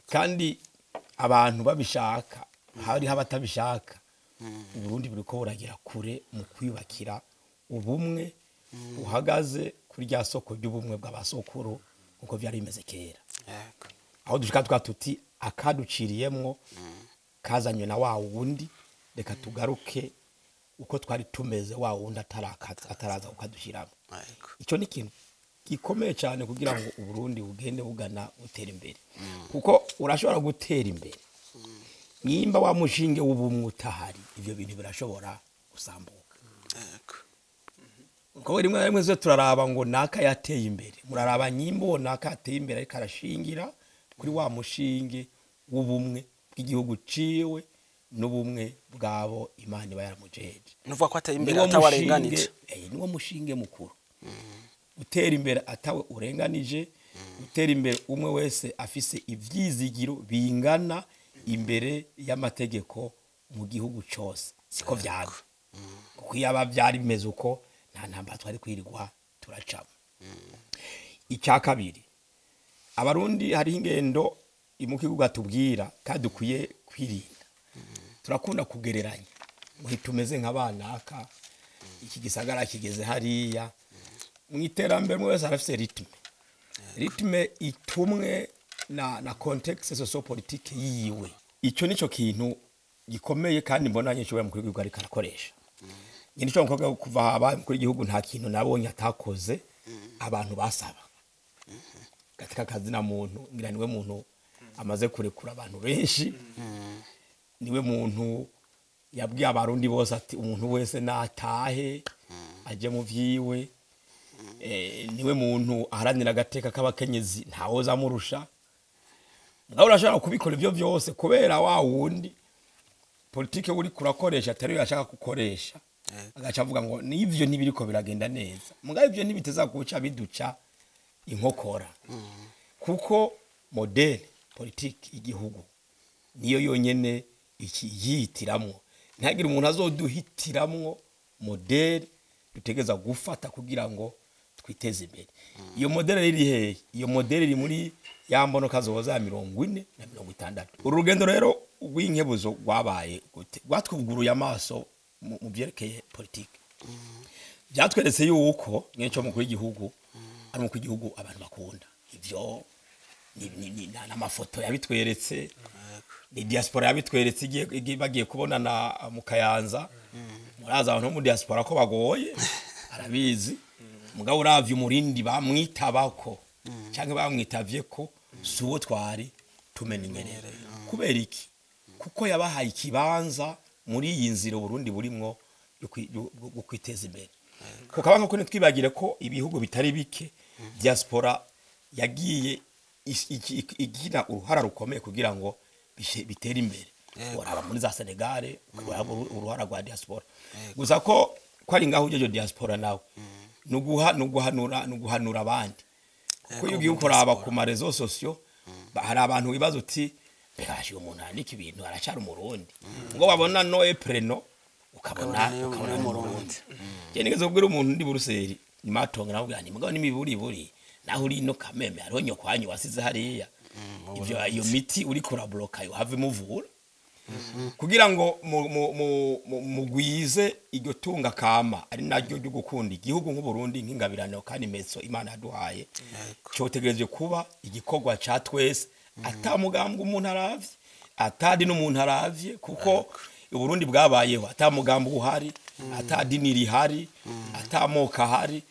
Kandi abantu babishaka, hariho abatabishaka, Uburundi buriko buragera kure mu kwiyubakira ubumwe buhagaze kuri rya soko ry'ubumwe bw'abasokuru uko vyari bimeze kera, aho dushika twa tuti akaduciriyemwo kazanywe na wa wundi, reka tugaruke uko twari tumeze wa wundi ataraza kukadushiramo. Icyo ni ikintu gikomeye cyane kugira ngo Uburundi bugende bugana butera imbere, kuko urashobora gutera imbere nimba wa mushinge w'ubumwe utahari, ivyo bintu birashobora gusambuka. Kuko rimwe na rimwe zo turaraba ngo naka yateye imbere, muraraba nyimba uwo naka yateye imbere ariko arashingira kuri wa mushinge w'ubumwe bw'igihugu ciwe n'ubumwe bwabo Imana iba yaramujeje. Nuvuga ko ateye imbere Niwo atawarenganije. Niwo mushinge mukuru, gutera imbere atawe urenganije, gutera imbere umwe wese afise ivyizigiro bingana imbere y'amategeko mu gihugu cose. Siko vyaba, kuko iyo aba vyari bimeze uko, nta ntambara twari kwirirwa turacamo. Icya kabiri, Abarundi hariho ingendo imukibuga atubwira kandi dukwiye kwirinda. Turakunda kugereranya ngo tumeze nk'abanaka, iki gisagara kigeze hariya mu iterambere. Umwe wese arafise rythme itumwe na contexte sociopolitique yiwe. Ico nico kintu gikomeye kandi mbona nyinshi mukuru w'igihugu ariko arakoresha. Nyine ico mukobwa kuva haba mukuru w'igihugu, nta kintu nabonye atakoze abantu basaba katika kazi na muntu. Ngira niwe muntu amaze kurekura abantu benshi, niwe muntu yabwiye Abarundi bose ati umuntu wese natahe aje mu vyiwe. Niwe muntu aharanira agateka k'abakenyezi, ntawoza amurusha. Mugabo urashobora kubikora ivyo vyose, kubera wa wundi politike uri kurakoresha atari yo yashaka gukoresha, agaca avuga ngo nivyo ntibiriko biragenda neza. Mugabo ivyo ntibiteza kuca biduca inkokora, kuko modèle politique igihugu niyo yonyene iki yihitiramwo. Ntihagire umuntu azoduhitiramwo modèle dutegeza gufata kugira ngo twiteze imbere. Iyo modèle iri hehe? Iyo modèle iri muri ya mbono kazoza ya 40 na 60. Uru rugendo rero rw'inkebuzo rwabaye gute? Rwatwuguruye amaso mu vyerekeye politike. Byatweretse yuko nk'icyo mukuru w'igihugu ari umukuru w'igihugu abantu bakunda. Ivyo n'amafoto yabitweretse, ni diaspora yabitweretse bagiye kubonana mu Kayanza. Muraza abantu bo mu diaspora ko bagoye, arabizi. Mugabo uravye umurindi bamwitabako canke bamwitavye ko si uwo twari tumenyereye. Kubera iki? Kuko yabahaye ikibanza muri iyi nzira Burundi burimwo yo kwiteza imbere. Kukaba nko ntitwibagire ko ibihugu bitari bike diaspora yagiye igira uruhara rukomeye kugira ngo bitere imbere. Uraba muri za Senegal, uraba uruhara rwa diaspora. Gusa ko ari ngaho ujeje diaspora nawe nuguha nuguhanura abandi, kuko iyo ugiye ukuraba ku ma réseaux sociaux, hari abantu wibaza uti mbega uyu umuntu yandika ibintu aracyari Umurundi? Ngo babona nom et prénom, ukabona Ukabona niyo ukabona ni Umurundi. Umurundi. Je nigeze kubwira umuntu ndi Buruseli nimatonga, navuga nti mugabo nimiburi buri naho uri ino kameme, hariho nyokwanyu wasize hariya, ivyo iyo miti uri kurabloka yo have imuvura kugira ngo mugwize iryo tunga kama ari naryo ryo gukunda igihugu nk'Uburundi nk'ingabirano kandi meso Imana yaduhaye. Cyotegereje kuba igikorwa ca twese, atamugambwe umuntu aravye, atadi n'umuntu aravye, kuko Uburundi bwabayeho atamugambwe uhari, atadini rihari, atamoko ahari.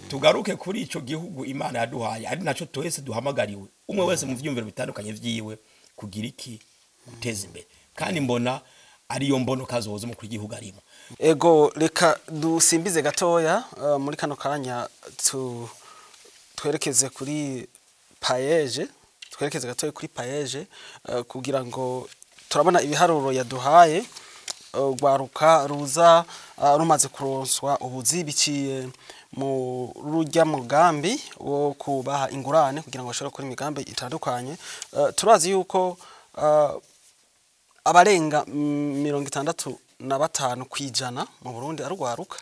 Tugaruke kuri ico gihugu Imana yaduhaye, ari naco twese duhamagariwe, umwe wese mu vyumviro bitandukanye vyiwe, kugira iki? Guteza imbere. Kandi mbona ariyo mbono kazoza mu igihugu arimo. Ego, reka dusimbize gatoya muri kano kanya twerekeze kuri PAEEJ, twerekeze gatoya kuri PAEEJ, kugira ngo turabona ibiharuro yaduhaye. Rwaruka ruza rumaze kuronswa ubuzi biciye Mu rujya mugambi wo kubaha ingurane kugira ngo bashobore gukora imigambi itandukanye. Turazi yuko abarenga 65% mu Burundi arugwaruka.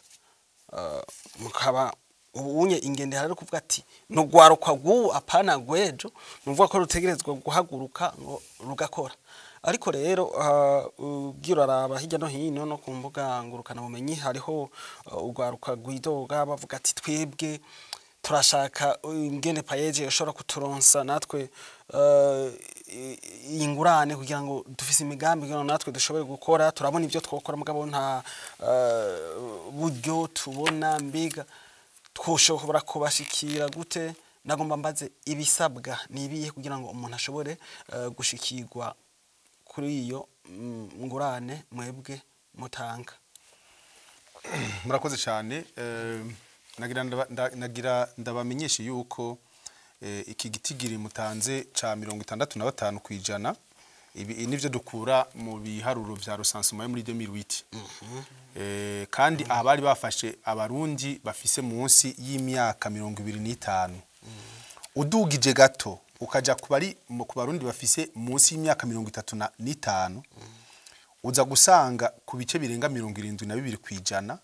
Mukaba ubunye ingende hari kuvuga ati nugwaruka rw'ubu apana gwejo, nuvuga ko rutegerezwa guhaguruka ngo rugakora. Ariko rero ugira uraraba hirya no hino no ku mbuga ngurukana bumenyi, hariho urwaruka rwidoga bavuga ati twebwe turashaka ingene PAEEJ ishobora kuturonsa natwe iyi ngurane kugira ngo dufise imigambi, kugira ngo natwe dushobore gukora. Turabona ibyo twokora, mugabo nta buryo tubona. Mbiga twoshobora kubashikira gute? Nagomba mbaze, ibisabwa ni ibihe kugira ngo umuntu ashobore gushikirwa kuri iyo ngurane mwebwe mutanga? Murakoze cyane. Nagira ndabamenyeshe yuko iki gitigiri mutanze ca 65%, ibi nivyo dukura mu biharuro vya recensement yo muri 2008. Kandi aha bari bafashe Abarundi bafise munsi y'imyaka 25. Udugije gato ukaja kubari ku Barundi bafise munsi y'imyaka 35, uza gusanga ku bice birenga 72%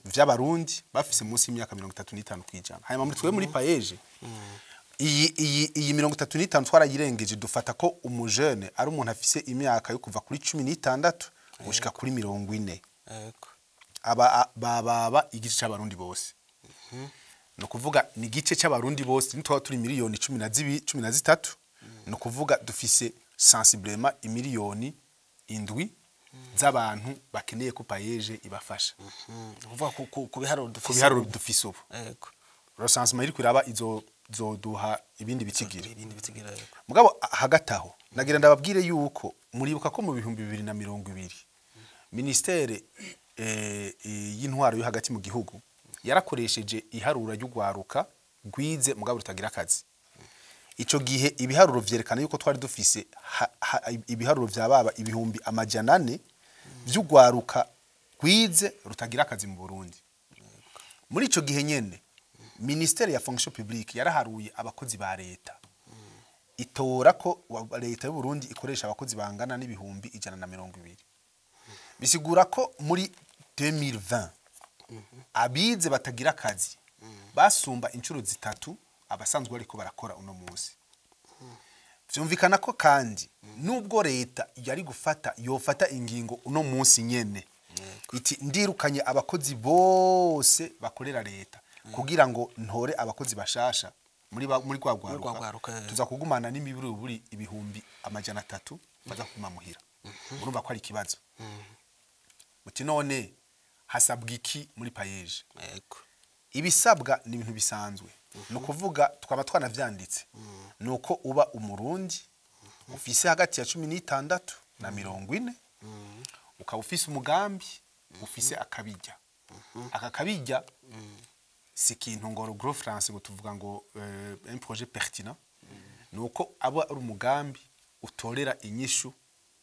vy'Abarundi bafise munsi y'imyaka 35%. Hanyuma muri twe muri PAEEJ, iyi 35 twarayirengeje, dufata ko umujene ari umuntu afise imyaka yo kuva kuri 16 gushika kuri 40. Aba baba igice c'Abarundi bose, ni ukuvuga ni igice c'Abarundi bose. Nitwaba turi miliyoni 12, 13, ni ukuvuga dufise sensiblement imiliyoni 7 z'abantu bakeneye ko PAEEJ ibafasha. Ni ukuvuga ku biharuro Ku dufise biharuro ubu. Dufise ubu. Recensement iriko iraba izoduha ibindi bitigiri. Ibindi bitigiri, yego. Mugabo hagati aho nagira ndababwire yuko muribuka ko mu 2020 ministere y'intwaro yo hagati mu gihugu yarakoresheje iharura ry'ugwaruka rwize mugabo rutagira akazi. Ico gihe ibiharuro vyerekana yuko twari dufise ibiharuro vya baba 400,000 vy'ugwaruka rwize rutagira akazi mu Burundi. Muri ico gihe nyene ministere ya fonction publique yaraharuye abakozi ba leta, itora ko leta y'u Burundi ikoresha abakozi bangana n'120,000. Bisigura ko muri 2020 abize batagira akazi basumba inshuro zitatu abasanzwe bariko barakora uno munsi. Vyumvikana ko kandi nubwo leta yari gufata, yofata ingingo uno munsi nyene iti ndirukanye abakozi bose bakorera leta kugira ngo ntore abakozi bashasha muri rwa Muri rwa rwaruka, rwaruka, tuza kugumana n'imiburiburi 300,000 baza kuguma muhira. Urumva ko ari ikibazo. Muti none hasabwa iki muri PAEEJ? Ibisabwa ni ibintu bisanzwe, ni ukuvuga twaba twanavyanditse, ni uko uba Umurundi ufise hagati ya 16 na 40, ukaba ufise umugambi, ufise akabijya. Aka kabijya si ikintu ngo gros français ngo tuvuga ngo un projet pertinent, ni uko aba ari umugambi utorera inyishu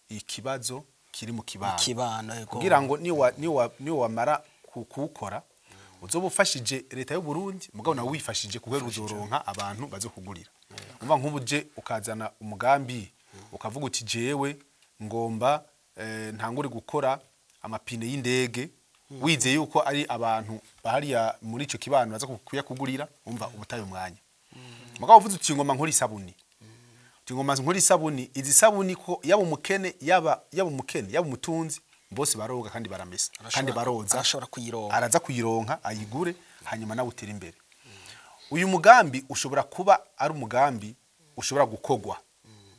ikibazo kiri mu kibano. Kibano, yego. Kugira ngo niwamara kuwukora uzoba ufashije leta y'u Burundi, mugabo nawe wifashije kubera uzoronka abantu bazokugurira. Umva, nk'ubu je ukazana umugambi ukavuga uti jewe ngomba ntangure gukora amapine y'indege, wizeye yuko ari abantu bahariya muri ico kibano baza kuyakugurira, umva ubutaye umwanya. Mugabo uvuze uti ngomba nkora isabuni, uti ngomba nkora isabuni, izi sabuni ko yaba umukene, yaba umukene, yaba umutunzi, bose baroga kandi baramesa kandi baroza. Arashobora kuyironka. Araza kuyironka ayigure, hanyuma nawe utere imbere. Uyu mugambi ushobora kuba ari umugambi ushobora gukogwa,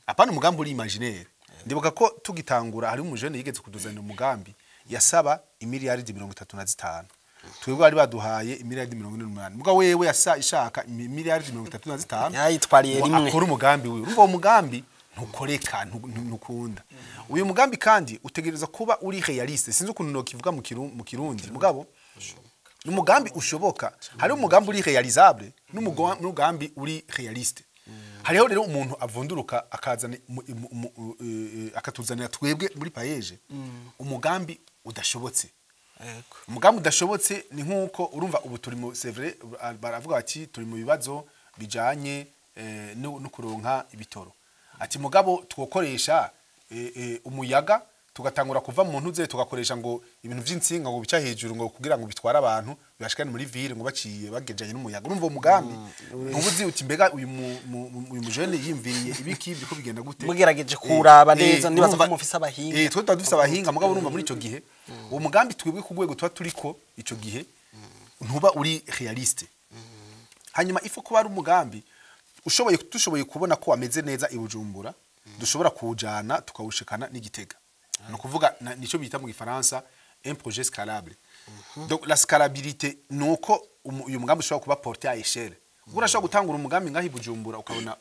apana umugambi uri imaginaire. Ndibuka ko tugitangura hari umujene yigeze kuduzanira umugambi yasaba imiliyaridi 35. Twebwe bari baduhaye imiliyaridi 48, mugabo wewe yasa ishaka imiliyaridi 35. Yayitwariye Ngo rimwe. akore umugambi wiwe. Urumva uwo mugambi ntukoreka, ntukunda. Uyu mugambi kandi utegereza kuba uri réaliste, sinzi ukuntu nokivuga mu Kirundi, mugabo ni umugambi ushoboka. Hari umugambi uri réalisable n'umugambi uri réaliste. Hariho rero umuntu avunduruka akazana akatuzanira twebwe muri PAEEJ umugambi udashobotse. Umugambi udashobotse ni nk'uko urumva ubu turi mu, c'est vrai, baravuga bati turi mu bibazo bijanye no kuronka ibitoro, ati mugabo twokoresha umuyaga, tugatangura kuva mu ntuze, tugakoresha ngo ibintu vy'insinga ngo bica hejuru ngo kugira ngo bitware abantu bibashikane muri ville ngo baciye bagejanye n'umuyaga. Urumva uwo mugambi ntubuzi uti mbega uyu mujene yiyumviriye ibiki, biriko bigenda gute? Mugerageje kuraba neza, nibaza ko mufise abahinga. Twe tuba dufise abahinga, mugabo urumva muri ico gihe uwo mugambi twebwe ku rwego tuba turiko ico gihe ntuba uri réaliste. Hanyuma ifu kuba ari umugambi ushoboye, dushoboye kubona ko wameze neza i Bujumbura, dushobora kuwujana tukawushikana n'Igitega. Ni ukuvuga nico bita mu Gifaransa un projet scalable. Donc la scalabilité ni uko uyu mugambi ushobora kuba porté à échelle, kuko urashobora gutangura umugambi ngaho i Bujumbura, ukabona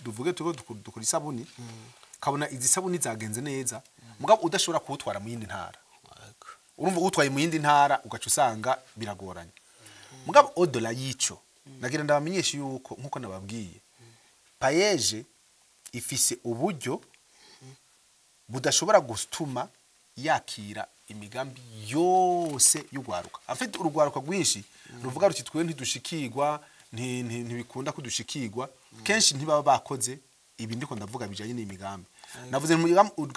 tuvuge turiko dukora isabuni, ukabona izi sabuni zagenze neza, mugabo udashobora kuwutwara mu yindi ntara. Urumva utwaye mu yindi ntara ugaca usanga biragoranye. Mugabo au-delà y'ico, nagira ndabamenyesha yuko nkuko nababwiye, PAEEJ ifise uburyo budashobora gutuma yakira imigambi yose y'urwaruka. Afite urugwaruka rwinshi ruvuga ruti twe ntidushikirwa, ntibikunda kudushikirwa. Kenshi ntibaba bakoze ibi ndiko ndavuga bijanye n'imigambi. Navuze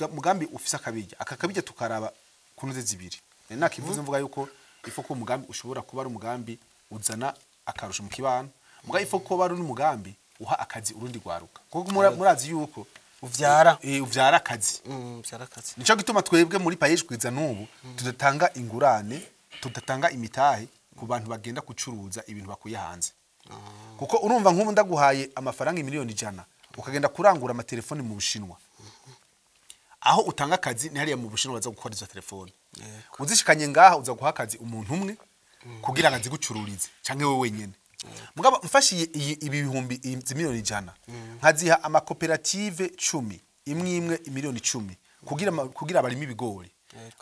umugambi ufise akabirya, aka kabirya tukaraba kunoze zibiri. Nari nakivuze mvuga yuko ifo ko umugambi ushobora kuba ari umugambi uzana akarusho mu kibano, muga ifo ko bari n'umugambi uha akazi urundi rwaruka, kuko murazi yuko uvyara uvyara akazi. Uvyara akazi. Nico gituma twebwe muri PAEEJ kugeza n'ubu tudatanga ingurane, tudatanga imitahe ku bantu bagenda gucuruza ibintu bakuye hanze, kuko urumva nk'ubu ndaguhaye amafaranga 100 miliyoni ukagenda kurangura amatelefoni mu Bushinwa, aho utanga akazi ni hariya mu Bushinwa baza gukora izo telefoni. Uzishikanye ngaha uza guha akazi umuntu umwe kugira ngo azigucururize canke wewe wenyene. Mugabo mfashiye ibi bihumbi izi 100 miliyoni nkaziha amakoperative 10, imwe imwe 10 miliyoni kugira barime ibigori,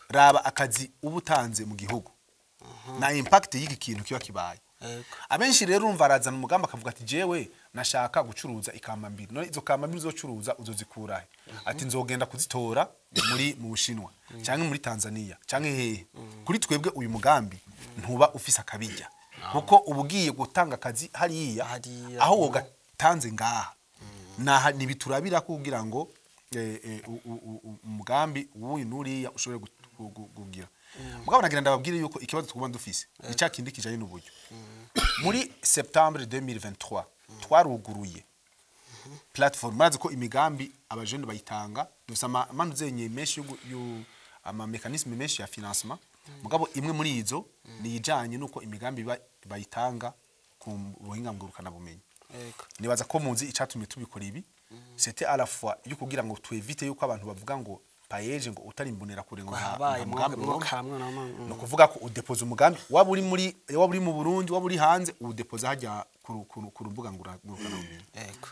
raba akazi uba utanze mu gihugu na impact y'iki kintu kiba kibaye. Abenshi rero urumva arazana umugambi akavuga ati jewe nashaka gucuruza ikambambiri. None izo kambambiri uzocuruza uzozikurahe? Ati nzogenda kuzitora mu Bushinwa canke muri Tanzania canke hehe. Kuri twebwe uyu mugambi ntuba ufise akabijya, kuko uba ugiye gutanga akazi hariya Hariya. aho wogatanze ngaha. Naha nibiturabira kugira ngo umugambi w'uyu n'uriya ushobore kugira. Mugabo nagira ndababwire yuko ikibazo tuguma dufise ni cya kindi kijanye n'uburyo. Muri septembre 2023 twaruguruye plateforme. Murazi ko imigambi abajene bayitanga, dufise amanuzenye menshi ama mécanisme menshi ya financement, mugabo imwe muri izo ni ijanye nuko imigambi bayitanga ku buhinga ngurukana bumenyi. Nibaza ko muzi icatumye tubikora ibi, c'était à la fois yo kugira ngo twevite yuko abantu bavuga ngo PAEEJ ngo utari imbonera kure ngo Habaye nta mugambi uronka. Kamwe na mama. Ni ukuvuga ko udepoza umugambi waba uri muri, waba uri mu Burundi, waba uri hanze, udepoza hajya ku rubuga ngurukana bumenyi.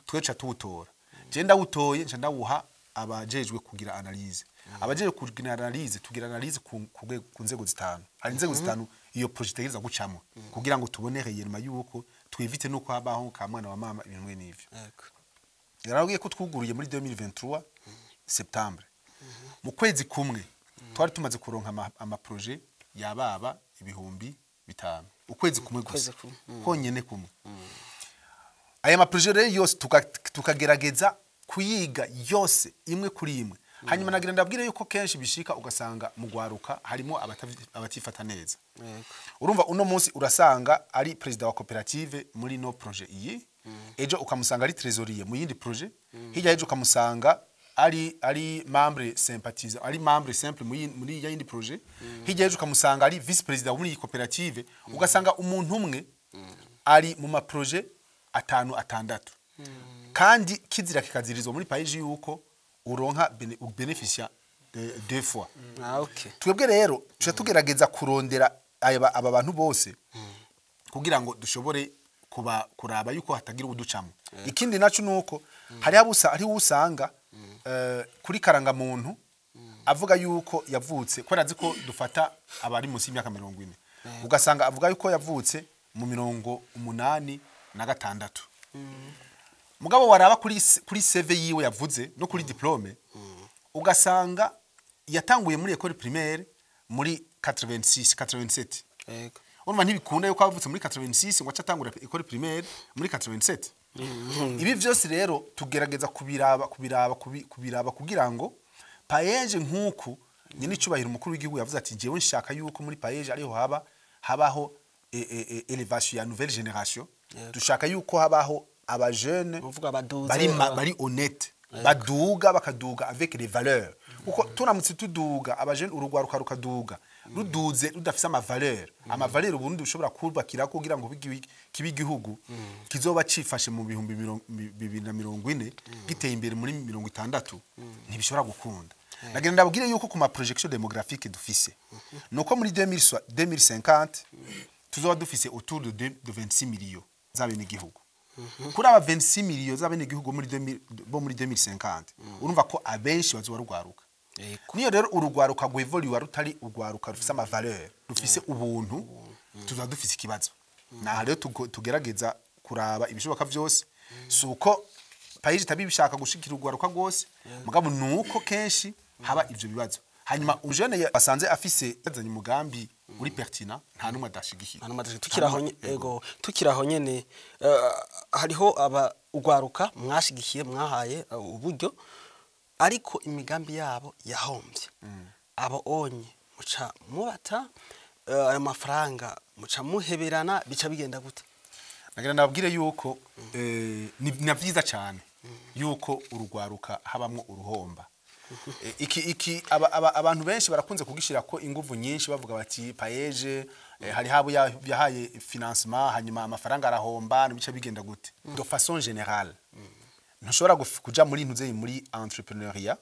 Twe ca tuwutora. Je ndawutoye, nca ndawuha abajejwe kugira analyse. Abajejwe kugira analyse, tugira analyse ku nzego zitanu. Hari inzego zitanu iyo projet itegereza gucamo kugira ngo tubone réellement yuko twevite nuko habaho ka mwana wa mama, ibintu mwe n'ivyo. Yarabwiye ko twuguruye muri 2023 septembre, mu kwezi kumwe twari tumaze kuronka ama projet yababa 5000, ukwezi kumwe gusa. Ukwezi kumwe. Konyene kumwe. Aya ma projet rero yose tukagerageza kuyiga yose imwe kuri imwe. Hanyuma nagira ndabwire yuko kenshi bishika ugasanga mu gwaruka harimo abatifata neza. Urumva uno munsi urasanga ari président wa koperative muri no projet iyi, ejo ukamusanga ari trésorier mu yindi projet, hirya ejo ukamusanga ari membre sympathisant, ari membre simple muri ya yindi projet, hirya ejo ukamusanga ari vice président muri iyi koperative. Ugasanga umuntu umwe ari mu ma projet atanu, atandatu. Kandi kizira kikazirizwa muri PAEEJ yuko uronka bénéficia deux fois. Ah, okay. Twebwe rero tuca tugerageza kurondera aba bantu bose kugira ngo dushobore kuba kuraba yuko hatagira uducamo. Ikindi naco nuko hariho usanga kuri karangamuntu avuga yuko yavutse, kubera azi ko dufata abari munsi y'imyaka 40, ugasanga avuga yuko yavutse mu 86, mugabo waraba kuri CV yiwe yavuze no kuri diplôme, ugasanga yatanguye muri école primaire muri 86, 87. Yego. Urumva ntibikunda yuko avutse muri 86 ngo ace atangura école primaire muri 87. Ibi vyose rero tugerageza kubiraba kugira ngo PAEEJ, nk'uku nyine icubahiro umukuru w'igihugu yavuze ati: "Jewe nshaka yuko muri PAEEJ ariho habaho élévation ya nouvelle génération." Dushaka yuko habaho aba jeunes Uvuga baduze, bari honnête, baduga, bakaduga avec les valeurs, kuko turamutse tuduga aba jeunes, urugwaruka rukaduga, ruduze rudafise ama valeurs, ama valeurs Uburundi bushobora kubakira kugira ngo kibe igihugu kizoba cifashe mu 2040, giteye imbere muri 60, ntibishobora gukunda. Nagira ndabwire yuko ku ma projections démographiques dufise, nuko muri 2050 tuzoba dufise autour de 26 millions z'abenegihugu. Kuri aba 26 millions z'abenegihugu muri 2000 bo muri 2050, urumva ko abenshi bazoba rugwaruka. Niyo rero urugwaruka rwevoliwa rutari urwaruka rufise ama valeurs, rufise ubuntu, tuzaba dufise ikibazo. Naha rero tugerageza kuraba ibishoboka vyose. Si uko PAEEJ itabishaka gushikira urwaruka rwose, mugabo nuko kenshi haba ivyo bibazo. Hanyuma ujene basanze afise yazanye umugambi uri pertinent, nta numwe adashigikira. Nta numwe adashigikira. Tukiraho ego, tukiraho nyene, hariho aba ugwaruka mwashigikiye, mwahaye uburyo, ariko imigambi yabo yahombye. Abo onye muca mubata ayo mafaranga, muca muheberana, bica bigenda gute? Nagira nababwire yuko ni na vyiza cyane yuko urugwaruka habamwo uruhomba. Iki abantu benshi barakunze kugishira ko inguvu nyinshi, bavuga bati PAEEJ hari habo yahaye financement, hanyuma amafaranga arahomba, nibice bigenda gute? De façon générale, ntushobora kuja muri ntuze muri entrepreneuriat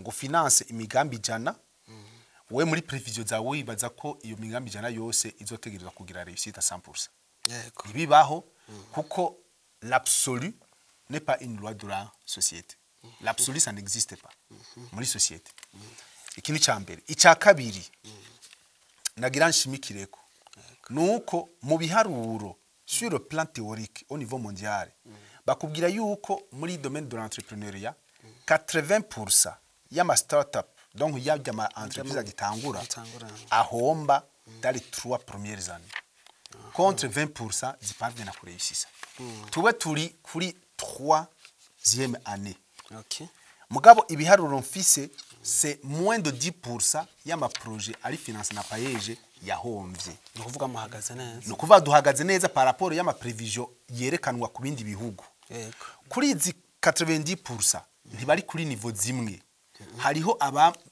ngo finance imigambi 100, we muri prévision zawe wibaza ko iyo migambi 100 yose izotegerezwa kugira réussite à 100%. Ntibibaho, kuko l'absolu n'est pas une loi de la société. L'absolu, ça n'existe pas muri société. Iki ni mbere. Icya kabiri nagira nshimikireko nuko mu biharuro, sur le plan théorique, au niveau mondial, bakubwira yuko muri domaine de l'entrepreneuriat, 80% y'ama startup, donc y'ama entreprise agitangura, Agitangura. ahomba dans les 3 premières années, contre 20% ziparvient kuréussisa. Tube turi kuri troisième année. Mugabo ibiharuro mfise, c'est moins de 10% y'ama projets ari financé na PAEEJ yahomvye. Ni ukuvuga muhagaze neza. Ni ukuvuga duhagaze neza par rapport y'ama prévisions yerekanwa ku bindi bihugu. Kuri izi 90%, ntibari kuri niveau zimwe. Hariho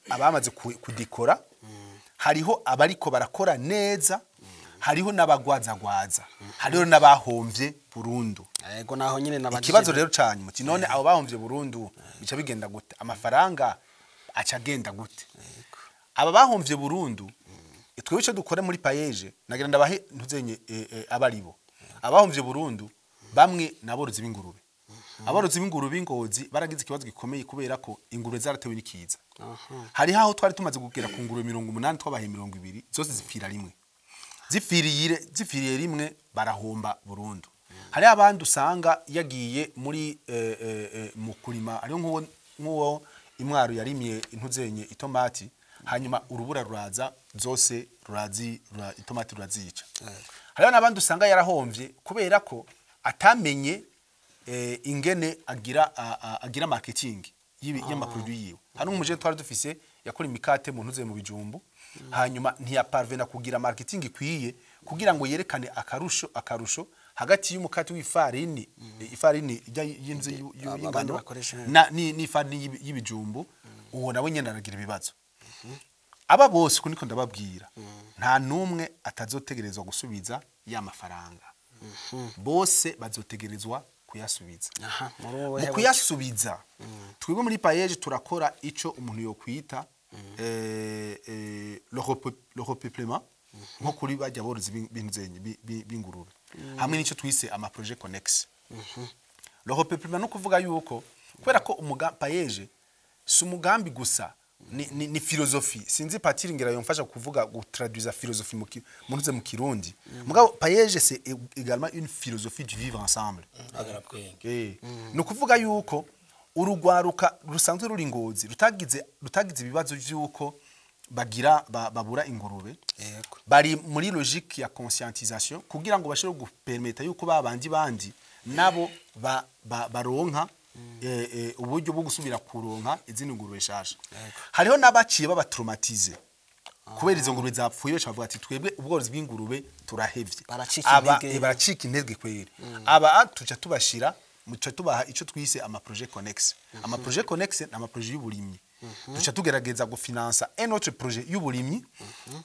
abamaze kudikora, hariho abariko barakora neza, hariho n'abagwazagwaza, hariho n'abahomvye burundu. Yego, naho nyine nabajije. Ikibazo rero canyu muti: "None abo bahomvye burundu bica bigenda gute? Amafaranga aca agenda gute?" Aba bahomvye burundu, twebwe ico dukora muri PAEEJ, nagira ndabahe ntuzenye abaribo abahomvye burundu. Bamwe naborozi b'ingurube. Aborozi b'ingurube b'Ingozi baragize ikibazo gikomeye kubera ko ingurube zaratewe n'ikiza. Hariho aho twari tumaze kugera ku ngurube 80, twabaye 20, zose zipfira rimwe. Zipfiriye rimwe, barahomba burundu. Hari abandi usanga yagiye muri mu kurima, hariho nk'uwo imwaro yarimye intuzenye itomati, hanyuma urubura ruraza zose itomati rurazica. Hariho n'abandi usanga yarahomvye kubera ko atamenye ingene agira marketing y'ama produits yiwe. Hano umuje twari dufise yakora imikate mu ntuze mu bijumbu, hanyuma ntiyaparvena kugira marketing ikwiye kugira ngo yerekane akarusho hagati y'umukate w'ifarini, ifarini ijya y'inzu Abandi y'ingano bakoresha. na n'ifarini y'ibijumbu. Uwo nawe nyene aragira ibibazo. Aba bose uko niko ndababwira, nta numwe atazotegerezwa gusubiza ya mafaranga. Bose bazotegerezwa kuyasubiza. Aha, muri wowe. Mu kuyasubiza, twebwe muri PAEEJ turakora ico umuntu yokwita le repeuplement, nko kuri bajya borozi b'inzenyi b'ingurube, hamwe n'ico twise ama projets connexes. Le repeuplement no kuvuga yuko kubera ko PAEEJ si umugambi gusa, ni philosophie. Sinzi patiri ngira yomfasha kuvuga, gutraduisa philosophie mu ntuze mu Kirundi. Mugabo PAEEJ, c'est également une philosophie du vivre ensemble. Agarabwenge. Ni ukuvuga yuko urugwaruka rusanzwe ruri Ngozi rutagize ibibazo vy'uko bagira babura ingurube bari muri logique ya conscientisation kugira ngo bashobore gupermeta yuko babandi bandi nabo baronka uburyo bwo gusubira kuronka izindi ngurube nshasha. Hariho n'abaciye babatraumatize kubera izo ngurube zapfuye, baca bavuga ati twebwe ubworozi bw'ingurube turahevye. Baracika Aba intege. Baracika intege kweri. Aba tuca tubashira, muca tubaha ico twise ama projet connexe. Ama projet connexe ni ama projet y'uburimyi. Duca tugerageza gufinansa un autre projet y'uburimyi,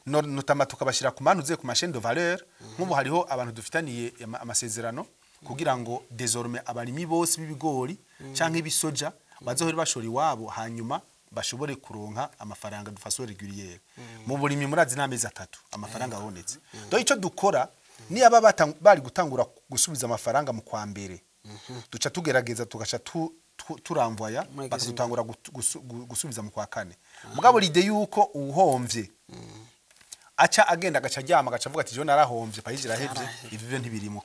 notamment tukabashira ku manuze ku ma chaîne de valeur. Nk'ubu hariho abantu dufitaniye amasezerano kugira ngo désormais abarimyi bose b'ibigori canke ibisoja bazohore bashora iwabo, hanyuma bashobore kuronka amafaranga de façon régulière. Mu burimyi murazi n'amezi 3 amafaranga abonetse. Donc ico dukora, niba bari gutangura gusubiza amafaranga mu kwa mbere, duca tugerageza tugaca turamvoya Mwegeze. Bakadutangura gusubiza mu kwa kane. Mugabo l'idée yuko uwuhomvye aca agenda agaca aryama agaca avuga ati jewe narahomvye, PAEEJ irahevye, ibi byo ntibirimo.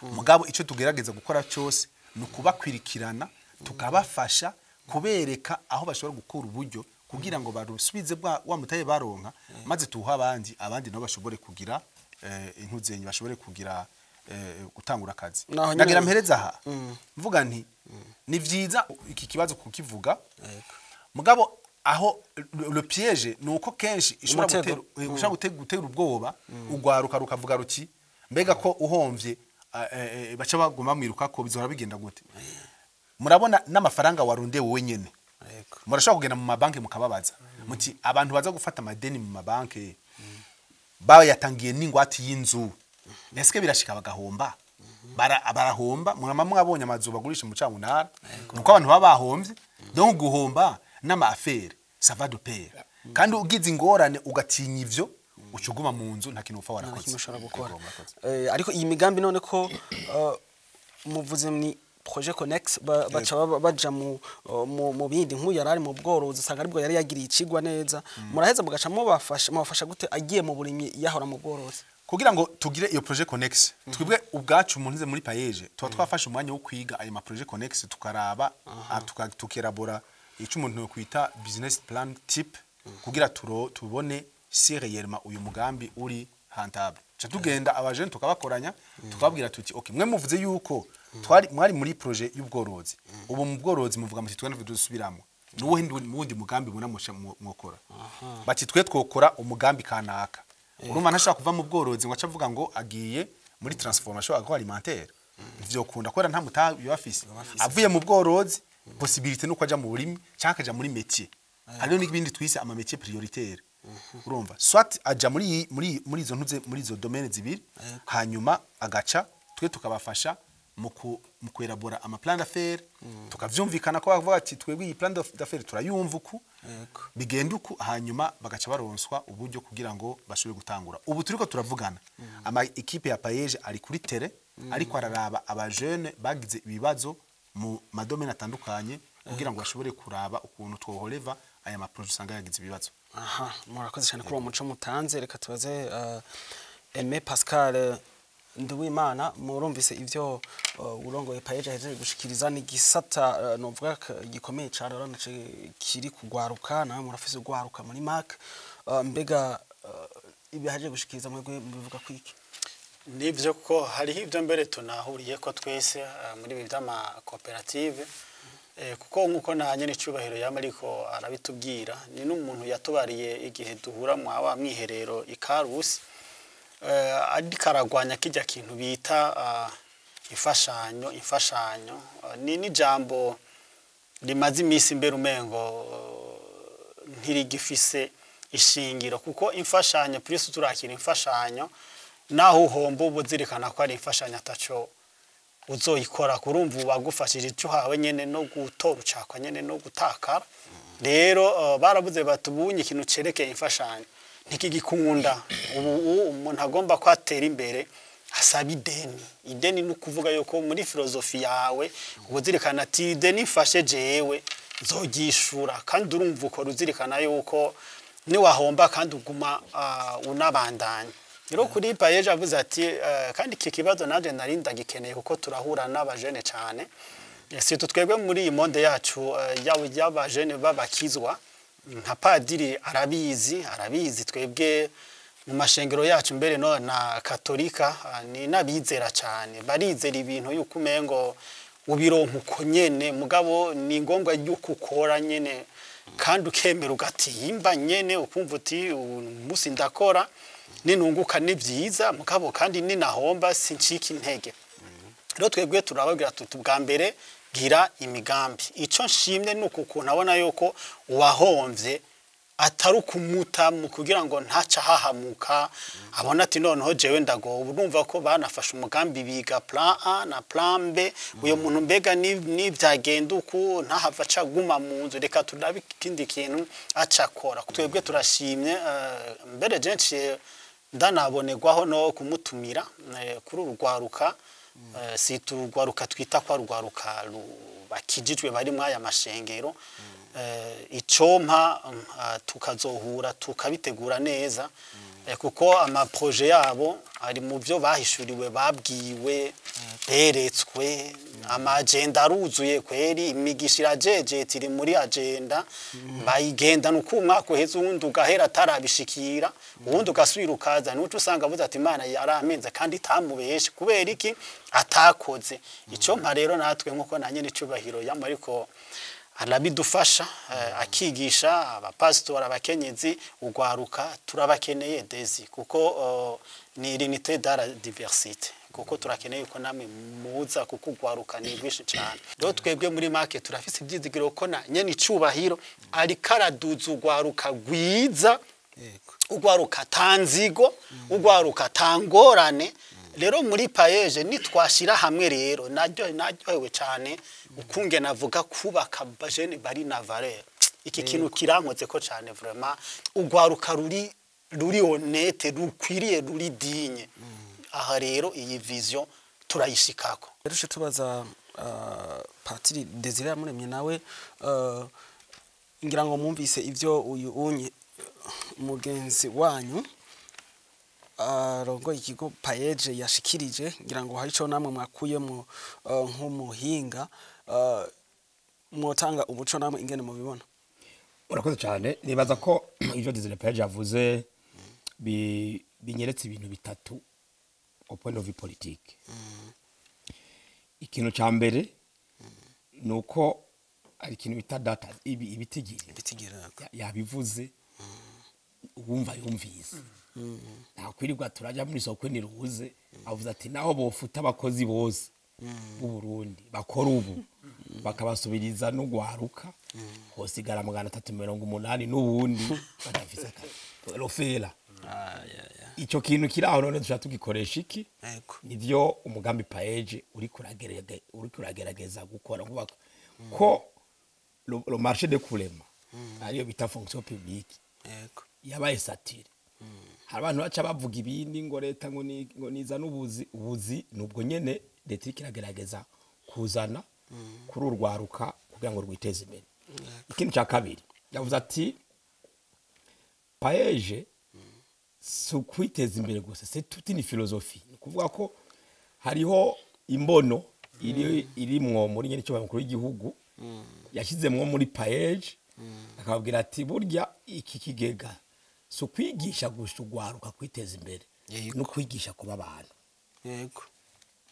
Mugabo ico tugerageza gukora cyose ni ukubakwirikirana, tukabafasha kubereka aho bashobora gukura uburyo kugira ngo barusubize bwa wa mutahe baronka, maze tuha abandi, abandi nabo bashobore kugira intuzenyi, bashobore kugira gutangura akazi. Naho nyene- Nagira mpereza aha mvuga nti ni vyiza iki kibazo kukivuga, mugabo aho le piège ni uko kenshi ishobora Umutego. gutera ushobora gutera ubwoba ugwaruka rukavuga ruti mbega ko uhomvye baca baguma bamwiruka ko bizohora bigenda gute? Murabona n'amafaranga warunde wowe nyene, murashobora kugenda mu mabanki mukababaza muti abantu baza gufata amadeni mu mabanki bayatangiye n'ingwate y'inzu, ese birashika bagahomba? Barahomba. Murama mwabonye amazu bagurisha mu camunara, nuko abantu baba bahomvye. Donc guhomba n'ama affaire, ça va de pair. Kandi ugize ingorane ugatinya ivyo, uca uguma mu nzu, nta kintu upfa Nta warakoze. kimwe ushobora gukora. Yego, murakoze. Ariko iyi migambi none ko muvuze ni projet connexe, baca baja mu bindi, nk'uyu yari ari mu bworozi usanga aribwo yari yagiriye icigwa neza, muraheza mugaca mubafasha, mubafasha gute agiye mu burimyi yahora mu bworozi? Kugira ngo tugire iyo projet connexe, twebwe ubwacu umuntu muri PAEEJ tuba twafashe umwanya wo kwiga ayo ma projet connexe, tukaraba tukerabora icyo umuntu yokwita business plan type kugira tubone si réellement uyu mugambi uri rentable. Ca tugenda abajene tukabakoranya, tukababwira tuti okay, mwe muvuze yuko twari mwari muri projet y'ubworozi, ubu mu bworozi muvuga muti twe dusubiramo, nuwuhe wundi mugambi mubona mwokora? Bati twe twokora umugambi kanaka. Urumva ntashobora kuva mu bworozi ngo ace avuga ngo agiye muri transformation agroalimentaire, ntivyokunda kubera nta mutahe yoba afise. Avuye mu bworozi, possibilité nuko aja mu burimi canke akaja muri métier. Hariho n'ibindi twise ama métier prioritaire. Urumva soit aja muri izo ntuze, muri izo domaine zibiri, hanyuma agaca twe tukabafasha mu kwerabora ama plan d'affaires, tukavyumvikana ko bavuga ati twebwe iyi plan d'affaires turayumva uku, bigenda uku, hanyuma bagaca baronswa uburyo kugira ngo bashobore gutangura. Ubu turiko turavugana, ama équipe ya PAEEJ ari kuri terrain, ariko araraba abajene bagize ibibazo mu ma domaine atandukanye kugira ngo bashobore kuraba ukuntu twohoreva aya ma projet usanga yagize ibibazo. Aha, murakoze cyane kuri uwo muco mutanze. Reka tubaze Aimé Pascal Nduwimana. Murumvise ivyo urongoye PAEEJ ahejeje gushikiriza, ni gisata novuga gikomeye cyane, urabona kiri kugwaruka, nawe murafise ugwaruka muri MAC. Mbega ibi ahejeje gushikiriza mwebwe mubivuga kwiki? Nibyo ko hariho ibyo mbere tunahuriye ko twese muri ibi by'amakoperative, kuko nk'uko na nyene icyubahiro yama ariko arabitubwira, ni n'umuntu yatubariye igihe duhura mwa wa mwiherero ikarusi, ariko aragwanya kijya kintu bita imfashanyo. Imfashanyo ni n'ijambo rimaze iminsi imbere umengo ntirigifise ishingiro, kuko imfashanyo plus turakira imfashanyo, naho uhomba uba uzirikana ko ari imfashanyo ataco uzoyikora. Kurumva uba bagufashije icyo uhawe nyene no gutora ucakwa nyene no gutakara. Rero barabuze bati ubunye ikintu cerekeye imfashanyo ntikigikunda. Ubu umuntu agomba ko atera imbere asaba ideni. Ideni ni ukuvuga yuko muri filozofi yawe uba uzirikana ati ideni mfashe jewe nzogishura, kandi urumva ukora uzirikana yuko niwahomba kandi uguma unabandanya. Rero kuri PAEEJ avuze ati kandi iki kibazo nanje nari ndagikeneye, kuko turahura n'abajene cyane, surtout twebwe muri iyi monde yacu y'abajene babakizwa. Nka padiri arabizi twebwe mu mashengero yacu mbere no na katolika ni n'abizera cyane, barizera ibintu yuko umengo ubironka uko nyene, mugabo ni ngombwa yuko ukora nyene kandi ukemera ugatimba nyene, ukumva uti uyu munsi ndakora ninunguka ni byiza, mugabo kandi ninahomba sincika intege. Rero twebwe turababwira tuti bwa mbere gira imigambi. Ico nshimye ni uku kuntu abona yuko uwahomvye atari ukumuta mu kugira ngo ntaca hahamuka, abona ati noneho jewe ndagowe. Urumva ko banafashe umugambi biga plan A na plan B. Uyo muntu mbega nibyagenda uku ntahava aca aguma mu nzu, reka turabe ikindi kintu aca akora. Twebwe turashimye, mbere je nciye ndanabonerwaho no kumutumira kuri uru rwaruka, si turugwaruka twita kwa rugwaruka bakijijwe bari muri aya mashengero, icompa tukazohura tukabitegura neza, kuko amaproje yabo ari mu byo bahishuriwe, babwiwe, beretswe, amagenda aruzuye kweri, imigisha irajejeta iri muri agenda bayigenda, nuko umwaka uheze uwundi ugahera atarabishikira, uwundi ugasubira ukaza, nuco usanga avuze ati Imana yaramenze kandi itamubeshe, kubera iki atakoze. Icyo mpa rero natwe nkuko na nyene icubahiro yama ariko arabidufasha, akigisha abapasitori, abakenyezi, ugwaruka turabakeneye dezi, kuko ni l'unité dans la diversité, kuko turakeneye ko namwe muza, kuko ugwaruka ni rwinshi cyane. Rero twebwe muri make turafise ibyizigiro ko na nyene icubahiro ariko araduza ugwaruka rwiza, ugwaruka tanzigo, ugwaruka tangorane. Rero muri PAEEJ nitwashira hamwe rero naryo naryohewe cyane ukunge navuga kubaka bajene bari na valeur. Iki kintu kirankoze ko cyane vraiment, ugwaruka ruri honnête, rukwiriye, ruri digne. Aha rero iyi vision turayishikako. Rero tubaza Patiri Desire Yamuremye nawe, ngira ngo mwumvise ivyo uyu unye mugenzi wanyu arongoye ikigo PAEEJ yashikirije, ngira ngo hari ico namwe mwakuyemo nk'umuhinga, mwotanga umuco namwe ingene mubibona. Urakoze cyane. Nibaza ko ivyo Desire PAEEJ yavuze binyeretse ibintu bitatu au point de vue politique. Ikintu ca mbere ni uko ari ikintu bita data, ibitigiri. Ibitigiri. Yabivuze, uwumva yumvise, nta kwirirwa turajya muri soko niruze. Avuze ati naho bofuta abakozi bose b'u Burundi bakora ubu bakabasubiriza n'ugwaruka, hosigara 380 n'ubundi badafise akazi rofera. Ico kintu kiri aho none dushaka tugikoresha iki? Nivyo umugambi PAEEJ uri kuragerageza gukora, kuvuga ko le marché de kurema ariyo bita fonction publique yabaye saturé. Hari abantu baca bavuga ibindi ngo leta ngo niza n'ubuzi, ubuzi nubwo nyene leta iriko iragerageza kuzana kuri urwaruka kugira ngo rwiteze imbere. Ikindi cya kabiri yavuze ati PAEEJ si ukwiteza imbere gusa, c'est toute une philosophie. Ni ukuvuga ko hariho imbono iri irimwo muri nyene cyo mukuru w'igihugu yashyizemwo muri PAEEJ, akababwira ati burya iki kigega si ukwigisha gusa ugwaruka kwiteza imbere, no kwigisha kuba abantu.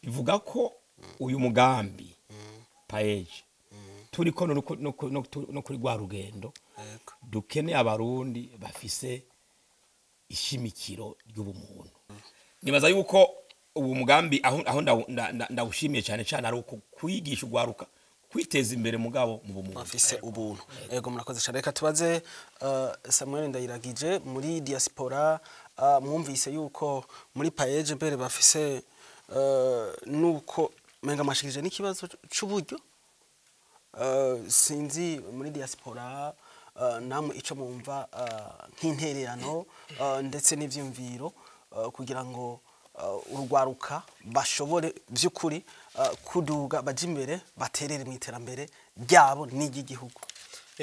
Bivuga ko uyu mugambi PAEEJ turiko no kuri rwa rugendo, dukeneye abarundi bafise ishimikiro ry'ubumuntu. Nibaza yuko ubu mugambi aho ndawushimiye cyane cyane ari uko kwigisha ugwaruka kwiteza imbere mugabo mu bumuntu. Bafise ubuntu. Yego, murakoze cyane. Reka tubaze Samuel Ndayiragije muri diaspora. Mwumvise yuko muri PAEEJ mbere bafise nuko menga mashikije n'ikibazo c'uburyo. Sinzi muri diaspora namwe ico mwumva nk'intererano ndetse n'ivyumviro kugira ngo urugwaruka bashobore by'ukuri kuduga baje imbere, baterere mu iterambere ryabo n'iry'igihugu.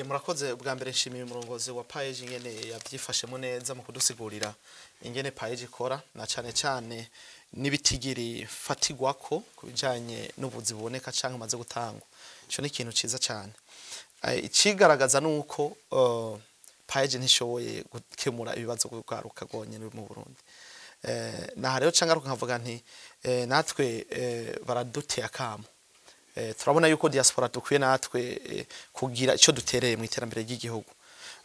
Murakoze. Bwa mbere nshimiye umurongozi wa PAEEJ ingene yavyifashemo neza mu kudusigurira ingene PAEEJ ikora, na cane cane n'ibitigiri fatigwako ku bijanye n'ubuzi buboneka canke bumaze gutangwa. Ico ni ikintu ciza cane. Icigaragaza nuko PAEEJ ntishoboye gukemura ibibazo rwaruka rwonyene mu Burundi. Naha rero cangaruka nkavuga nti natwe baraduteye akamo. Turabona yuko diaspora dukwiye natwe kugira ico dutereye mu iterambere ry'igihugu.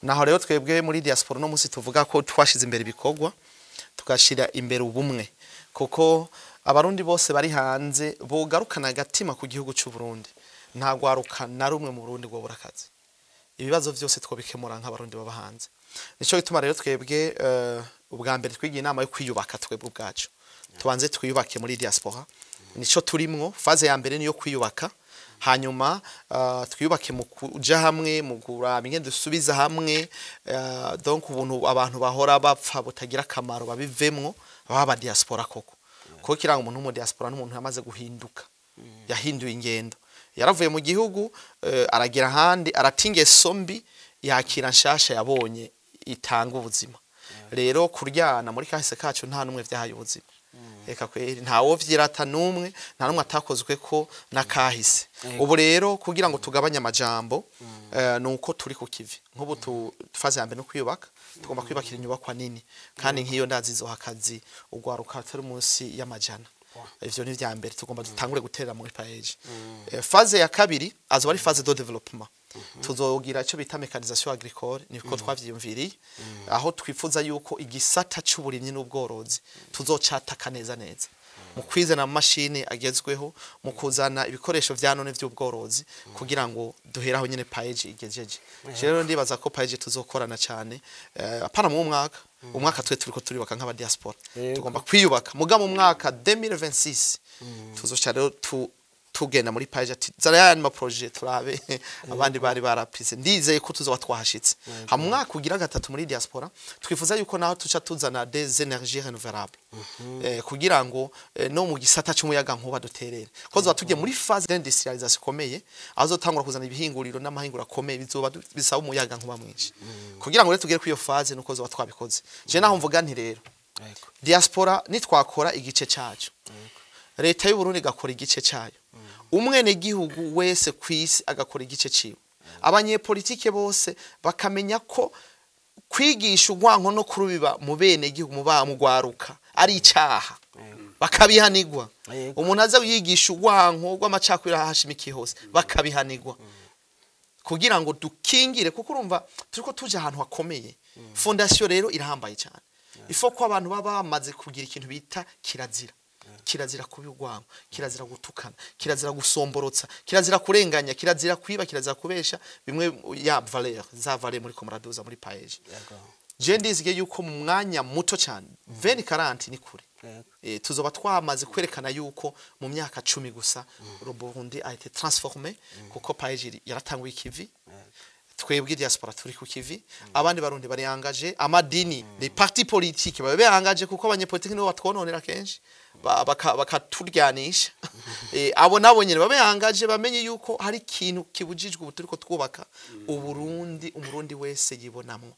Naho rero twebwe muri diaspora no musi tuvuga ko twashize imbere ibikorwa, tugashira imbere ubumwe, kuko abarundi bose bari hanze bogarukana agatima ku gihugu cy'u Burundi, nta gwaruka na rumwe mu Burundi rwobura akazi. Ibibazo vyose twobikemura nk'abarundi baba hanze. Nico gituma rero twebwe ubwa mbere twigiye inama yo kwiyubaka twebwe ubwacu, tubanze twiyubake muri diaspora. Nico turimwo, phase ya mbere niyo kwiyubaka, hanyuma twiyubake mu kuja hamwe, mu kuraba ingene dusubiza hamwe, donc ubuntu abantu bahora bapfa butagira akamaro babivemwo, baba diaspora koko. Kuko kiranga umuntu mu diaspora n'umuntu yamaze guhinduka, yahinduye ingendo, yaravuye mu gihugu, aragira ahandi, aratingeso mbi, yakira nshasha yabonye itanga ubuzima. Rero kuryana muri kahise kacu nta numwe vyahaye ubuzima. Eka kweri ntawo vyirata numwe, nta numwe atakozwe ko nakahise. Ubu rero kugira ngo tugabanye amajambo, nuko turi ku kivi. Nk'ubu phase ya mbere no kwiyubaka, tugomba kwiyubakira inyubakwa nini kandi nk'iyo ndazizoha akazi ugwaruka turi munsi y'amajana. Ivyo ni vya mbere tugomba dutangure guterera muri PAEEJ. Phase ya kabiri azoba ari phase de développement. Tuzogira icyo bita mécanisation agricole, niko twavyiyumviriye, aho twifuza yuko igisata c'uburimyi n'ubworozi tuzocataka neza neza mu kwizana amashini agezweho, mu kuzana ibikoresho vya none vy'ubworozi, kugira ngo duheraho nyene PAEEJ igejeje. Rero ndibaza ko PAEEJ tuzokorana cyane, apana mu mwaka umwaka twe turiko turibaka nk'aba diaspora, tugomba kwiyubaka muga mu mwaka 2026 tuzoca rero tugenda muri PAEEJ ati zara yandi ma projet turabe abandi bari barapize. Ndizeye ko tuzoba twahashitse. Ha mu mwaka ugira gatatu muri diaspora twifuza yuko naho tuca tuzana des énergies renouvelables, kugira ngo no mu gisata c'umuyaga nkuba duterere, ko zoba tugiye muri phase d'industrialisation ikomeye, aho zotangura kuzana ibihinguriro n'amahinguro akomeye bizoba bisaba umuyaga nkuba mwinshi. Kugira ngo rero tugere kuri iyo phase nuko zoba twabikoze. Je naho mvuga nti rero diaspora nitwakora igice cacu, leta y'u Burundi igakora igice cayo, umwene gihugu wese kwisi agakora igice ciwe, abanyepolitike bose bakamenya ko kwigisha urwanko no kurubiba mu bene gihugu mu bamugwaruka ari icaha, bakabihanirwa. Umuntu aza yigisha urwanko rw'amacakubiri ahashimikiye hose bakabihanirwa, kugira ngo dukingire, kuko urumva turiko tuje ahantu hakomeye. Fondation rero irahambaye cyane, ifo ko abantu baba bamaze kugira ikintu bita kirazira. Kirazira kuba urwango, kirazira gutukana, kirazira gusomborotsa, kirazira kurenganya, kirazira kwiba, kirazira kubesha, bimwe ya valeur za valeur muri komraduza muri PAEEJ. Je ndizige yuko mu mwanya muto cyane 2040 ni kure, tuzoba twamaze kwerekana yuko mu myaka 10 gusa le Burundi a été transformé, kuko PAEEJ yaratanguye ikivi, twebwe diaspora turi ku kivi, abandi barundi bari engagé, amadini, les partis politiques babe engagé, kuko abanyepolitiki nibo batwononera kenshi bakaturyanisha. Abo nabo nyene babe engagé, bamenye yuko hari ikintu kibujijwe. Ubu turiko twubaka Uburundi umurundi wese yibonamwo.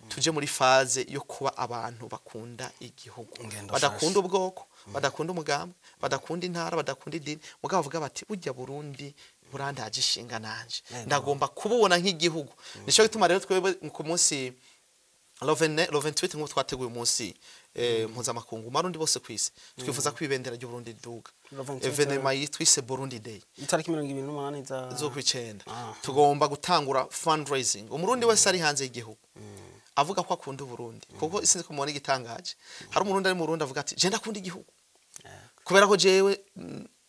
Tuje muri phase yo kuba abantu bakunda igihugu, Ingendo badakunda ubwoko, badakunda umugambi, badakunda intara, badakunda idini, mugabo bavuga bati burya Burundi burandaje ishinga nanje ndagomba kububona nk'igihugu. Nico gituma rero twebwe ku munsi le 28 nk'uko twateguye umunsi mpuzamakungu marundi bose kwisi, twifuza ko ibendera ry'u Burundi riduga. Le 28, Événement yitwise Burundi Day. Itariki 28 za zo kw'icenda. Tugomba gutangura fundraising, umurundi wese ari hanze y'igihugu avuga ko akunda Uburundi, kuko sinzi ko mubona igitangaje, hari umurundi ari mu Burundi avuga ati je ndakunda igihugu kubera ko jewe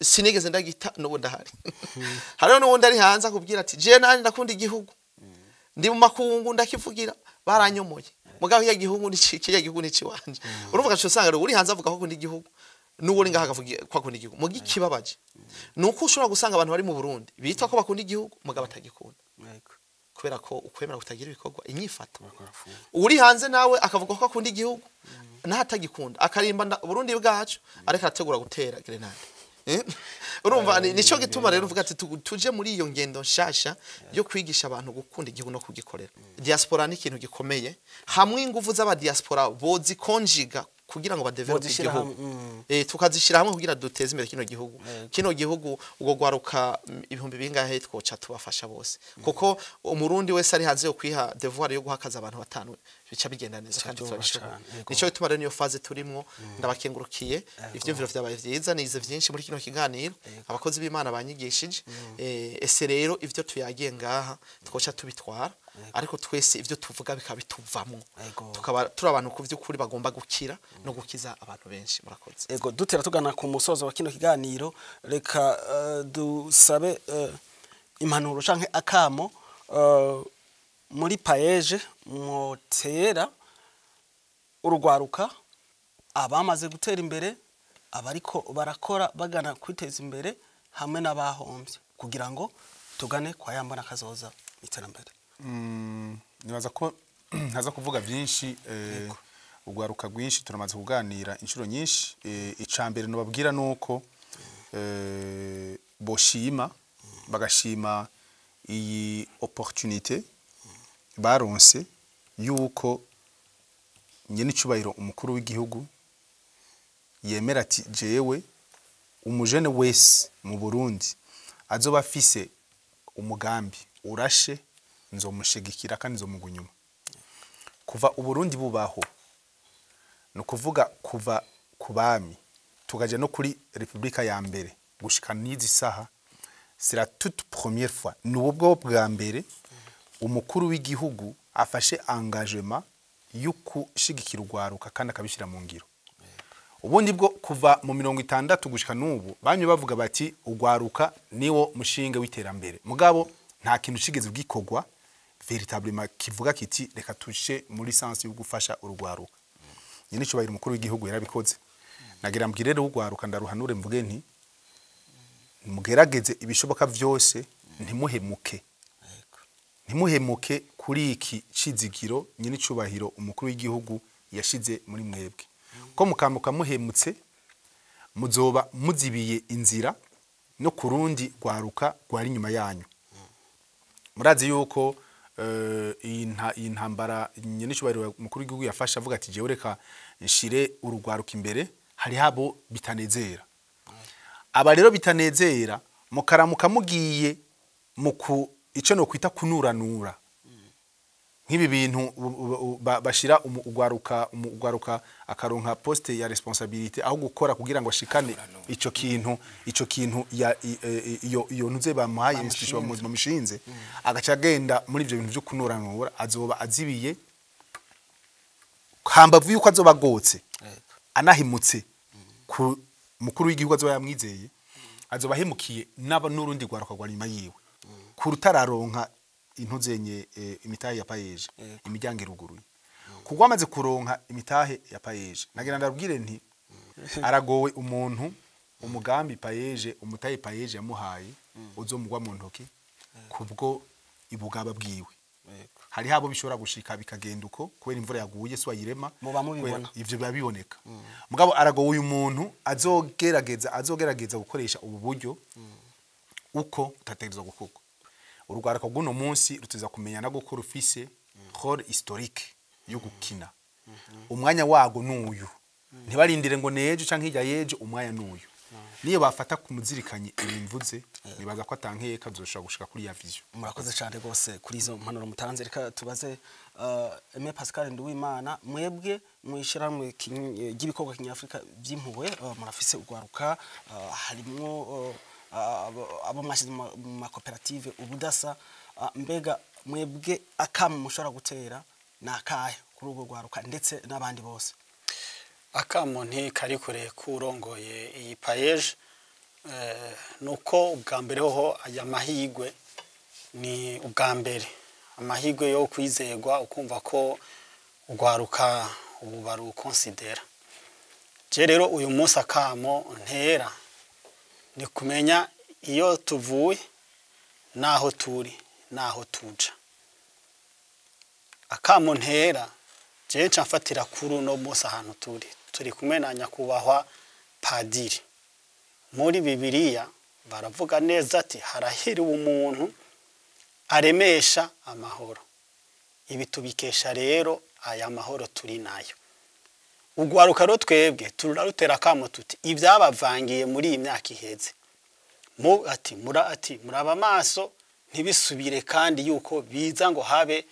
sinigeze ndagita n'ubu ndahari. Hariho n'uwundi ari hanze akubwira ati je nanje ndakunda igihugu, ndi mu makungu ndakivugira, baranyomoye, mugabo iya gihugu ni kiriya gihugu ni ciwanje. Urumva gaco usanga rero uri hanze avuga ko akunda igihugu n'uwo uri ngaha akavuga ko akunda igihugu. Mugi kibabaje nuko ushobora gusanga abantu bari mu Burundi bitwa ko bakunda igihugu mugabo batagikunda, kubera ko ukwemera kutagira ibikorwa, inyifato. Uri hanze nawe akavuga ko akunda igihugu naho atagikunda, akarimba Burundi bwacu ariko arategura gutera grenade. Urumva nico gituma rero uvuga ati tuje muri iyo ngendo nshasha yo kwigisha abantu gukunda igihugu no kugikorera. Diaspora ni ikintu gikomeye, hamwe ingufu z'aba diaspora bozikonjiga. Kugira ngo badevelope Bozishira igihugu. hamwe. Tukazishira hamwe kugira duteze imbere kino gihugu. Kino gihugu ubwo gwaruka ibihumbi bingahe twoca tubafasha bose, kuko umurundi wese ari hanze yo kwiha devoir yo guhakaza abantu batanu, bica bigenda neza kandi Byoroha turabishobora. cane, yego. Nico gituma rero niyo phase turimwo. Ndabakengurukiye, ivyumviro vyabaye vyiza, nize vyinshi muri kino kiganiro, abakozi b'Imana banyigishije. Ese rero ivyo tuyagiye ngaha twoca tubitwara, ariko twese ivyo tuvuga bikaba bituvamwo, tukaba turi abantu ku vy'ukuri bagomba gukira no gukiza abantu benshi. Murakoze. Ego, dutera tugana ku musozo wa kino kiganiro, reka dusabe impanuro canke akamo muri PAEEJ mwotera urugwaruka, abamaze gutera imbere, abariko barakora bagana kwiteza imbere, hamwe n'abahombye, kugira ngo tugane kwa yambona kazoza iterambere. Nibaza ko ntaza kuvuga byinshi. Urwaruka rwinshi turamaze kuganira inshuro nyinshi. Ica mbere nobabwira nuko boshima, bagashima iyi opportunité baronse yuko nyenicubahiro umukuru w'igihugu yemera ati: "Jewe umujene wese mu Burundi azoba afise umugambi urashe, nzomushigikira kandi nzomugwa inyuma." Kuva Uburundi bubaho, ni ukuvuga kuva ku bami tukaja no kuri repubulika ya mbere gushika n'izi saha, c'est la toute première fois, ni ubwo bwa mbere umukuru w'igihugu afashe engagement yo gushigikira urwaruka kandi akabishyira mu ngiro. Ubundi bwo kuva mu 60 gushika n'ubu bamye bavuga bati: "Urwaruka niwo mushinge w'iterambere." Mugabo nta kintu kigeze gikorwa véritablement kivuga kiti: "Reka tushe muri sens yo gufasha urwaruka." Nyine cyubahiro umukuru w'igihugu yarabikoze. Nagira mbwire rero urwaruka, ndaruhanure, mvuge nti: mugerageze ibishoboka vyose, ntimuhemuke, ntimuhemuke kuri iki cizigiro nyine cyubahiro umukuru w'igihugu yashize muri mwebwe, ko mukamuka muhemutse muzoba muzibiye inzira no kurundi rwaruka rwari inyuma yanyu. Murazi yuko iyi ntambara nyine cyubahiro umukuru w'igihugu yafashe avuga ati: "Jewe reka nshire urugwaruka imbere." Hari habo bitanezera. Aba rero bitanezera, mukaramuka mugiye mu ku ico no kwita kunuranura nk'ibi bintu bashira ugwaruka akaronka poste ya responsabilité aho gukora kugira ngo ashikane ico kintu ya iyo ntuze bamuhaye, institution bamushinze, agaca agenda muri ivyo bintu vyo kunuranura, azoba azibiye, hambavu yuko azoba agotse anahimutse ku mukuru w'igihugu azoba yamwizeye, azoba ahemukiye n'aba n'urundi rwaruka rwa nyuma yiwe kurutararonka intuzenye imitahe ya PAEEJ. Imiryango iruguruye kuko amaze kuronka imitahe ya PAEEJ. Nagira ndabwire nti: aragowe umuntu umugambi PAEEJ, umutahe PAEEJ yamuhaye uzomugwa mu ntoki kubwo ibugaba bwiwe. Hari habo bishobora gushika bikagenda uko kubera imvura yaguye so ayirema. Muba mubibona. Ivyo biba biboneka. Mugabo aragowe uyu muntu azogerageza gukoresha ubu buryo uko utategerezwa gukorwa. Urugwaruka rw'uno munsi ruteza kumenya no gukora, ufise rôle historique yo gukina. Umwanya wago n'uyu, ntibarindire ngo nejo canke hirya yejo. Umwanya n'uyu, niyo bafata kumuzirikanye ibimvuze, nibaza ko atankeka azoshobora gushika kuri ya vision. Murakoze cyane rwose kuri izo mpanuro mutanze. Reka tubaze Aimé Pascal Nduwimana, mwebwe mwishyirahamwe ry'ibikorwa kinyafurika by'impuhwe, murafise urwaruka, harimwo abo mwashyize mu makoperative ubudasa. Mbega mwebwe akamo mushobora gutera ni akahe kuri urwo rwaruka ndetse n'abandi bose? Akamo ntikari kure kurongoye iyi PAEEJ, nuko ubwa mbere hoho aya mahigwe ni ubwa mbere, amahigwe yo kwizegwa, ukumva ko urwaruka ubu barukonsidera. Je rero uyu munsi akamo ntera ni kumenya iyo tuvuye, naho turi, naho tuja. Akamo ntera je nca mfatira kuri uno munsi ahantu turi kumwe na nyakubahwa padiri. Muri Bibiliya baravuga neza ati: "Harahiriwe umuntu aremesha amahoro." Ibi tubikesha rero aya mahoro turi nayo. Ugwaruka rero twebwe turarutera akamo tuti ibyabavangiye muri iyi myaka iheze, mu ati mura ati muraba amaso ntibisubire, kandi yuko biza ngo habe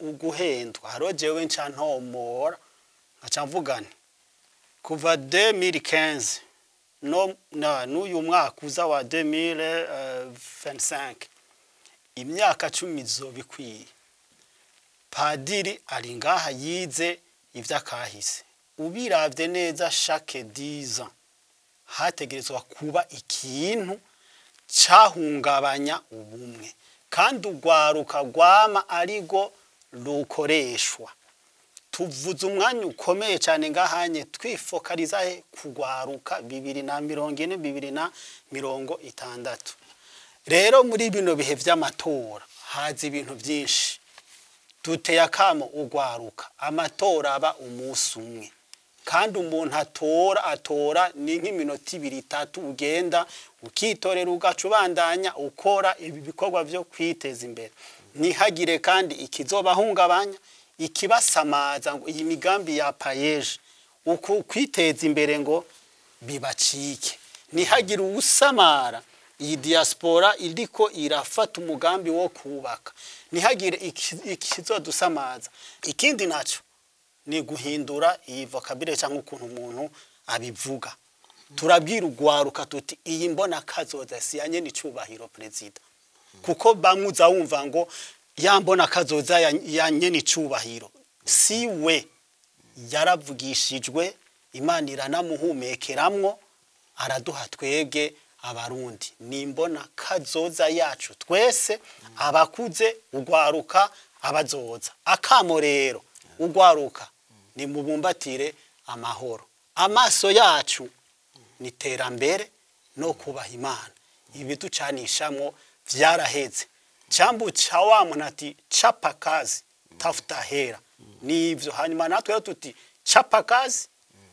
uguhendwa. Hariho jewe nca ntomora nkaca mvuga nti kuva 2015 no na n'uyu mwaka uza wa 2025, imyaka 10 izobikwiye. Padiri ari ngaha yize ivy'akahise, ubiravye neza chaque 10 ans hategerezwa kuba ikintu cahungabanya ubumwe, kandi urwaruka rwama arigo rukoreshwa. Tuvuze umwanya ukomeye cyane ngahanye twifokaliza he kugwaruka 2040, 2060. Rero muri bino bihe vy'amatora haza ibintu byinshi. Duteye akamo ugwaruka, amatora aba umunsi umwe, kandi umuntu atora ni nk'iminota 2, 3, ugenda ukitorera ugaca ubandanya ukora ibi bikorwa byo kwiteza imbere. Ntihagire kandi ikizobahungabanya, ikibasamaza ngo iyi migambi ya PAEEJ uku kwiteza imbere ngo bibacike. Ntihagire uwusamara iyi diaspora iriko irafata umugambi wo kubaka, ntihagire ikizodusamaza. Ikindi naco ni guhindura iyi vocabulaire cyangwa ukuntu umuntu abivuga. Turabwira ugwaruka tuti iyi mbona kazoza si yanye n'icubahiro perezida, kuko bamwe uza wumva ngo ya mbona kazoza yanye n'icubahiro, si we yaravugishijwe, Imana iranamuhumekeramwo araduha twebwe Abarundi. Ni imbona kazoza yacu twese, abakuze, ugwaruka, abazoza. Akamo rero ugwaruka ni mubumbatire amahoro. Amaso yacu ni terambere no kubaha Imana. Ibiducanishamwo vyaraheze. Chambu cha wa muntu ati chapa kazi tafuta hera, nivyo. Hanyuma natwe rero tuti chapa kazi,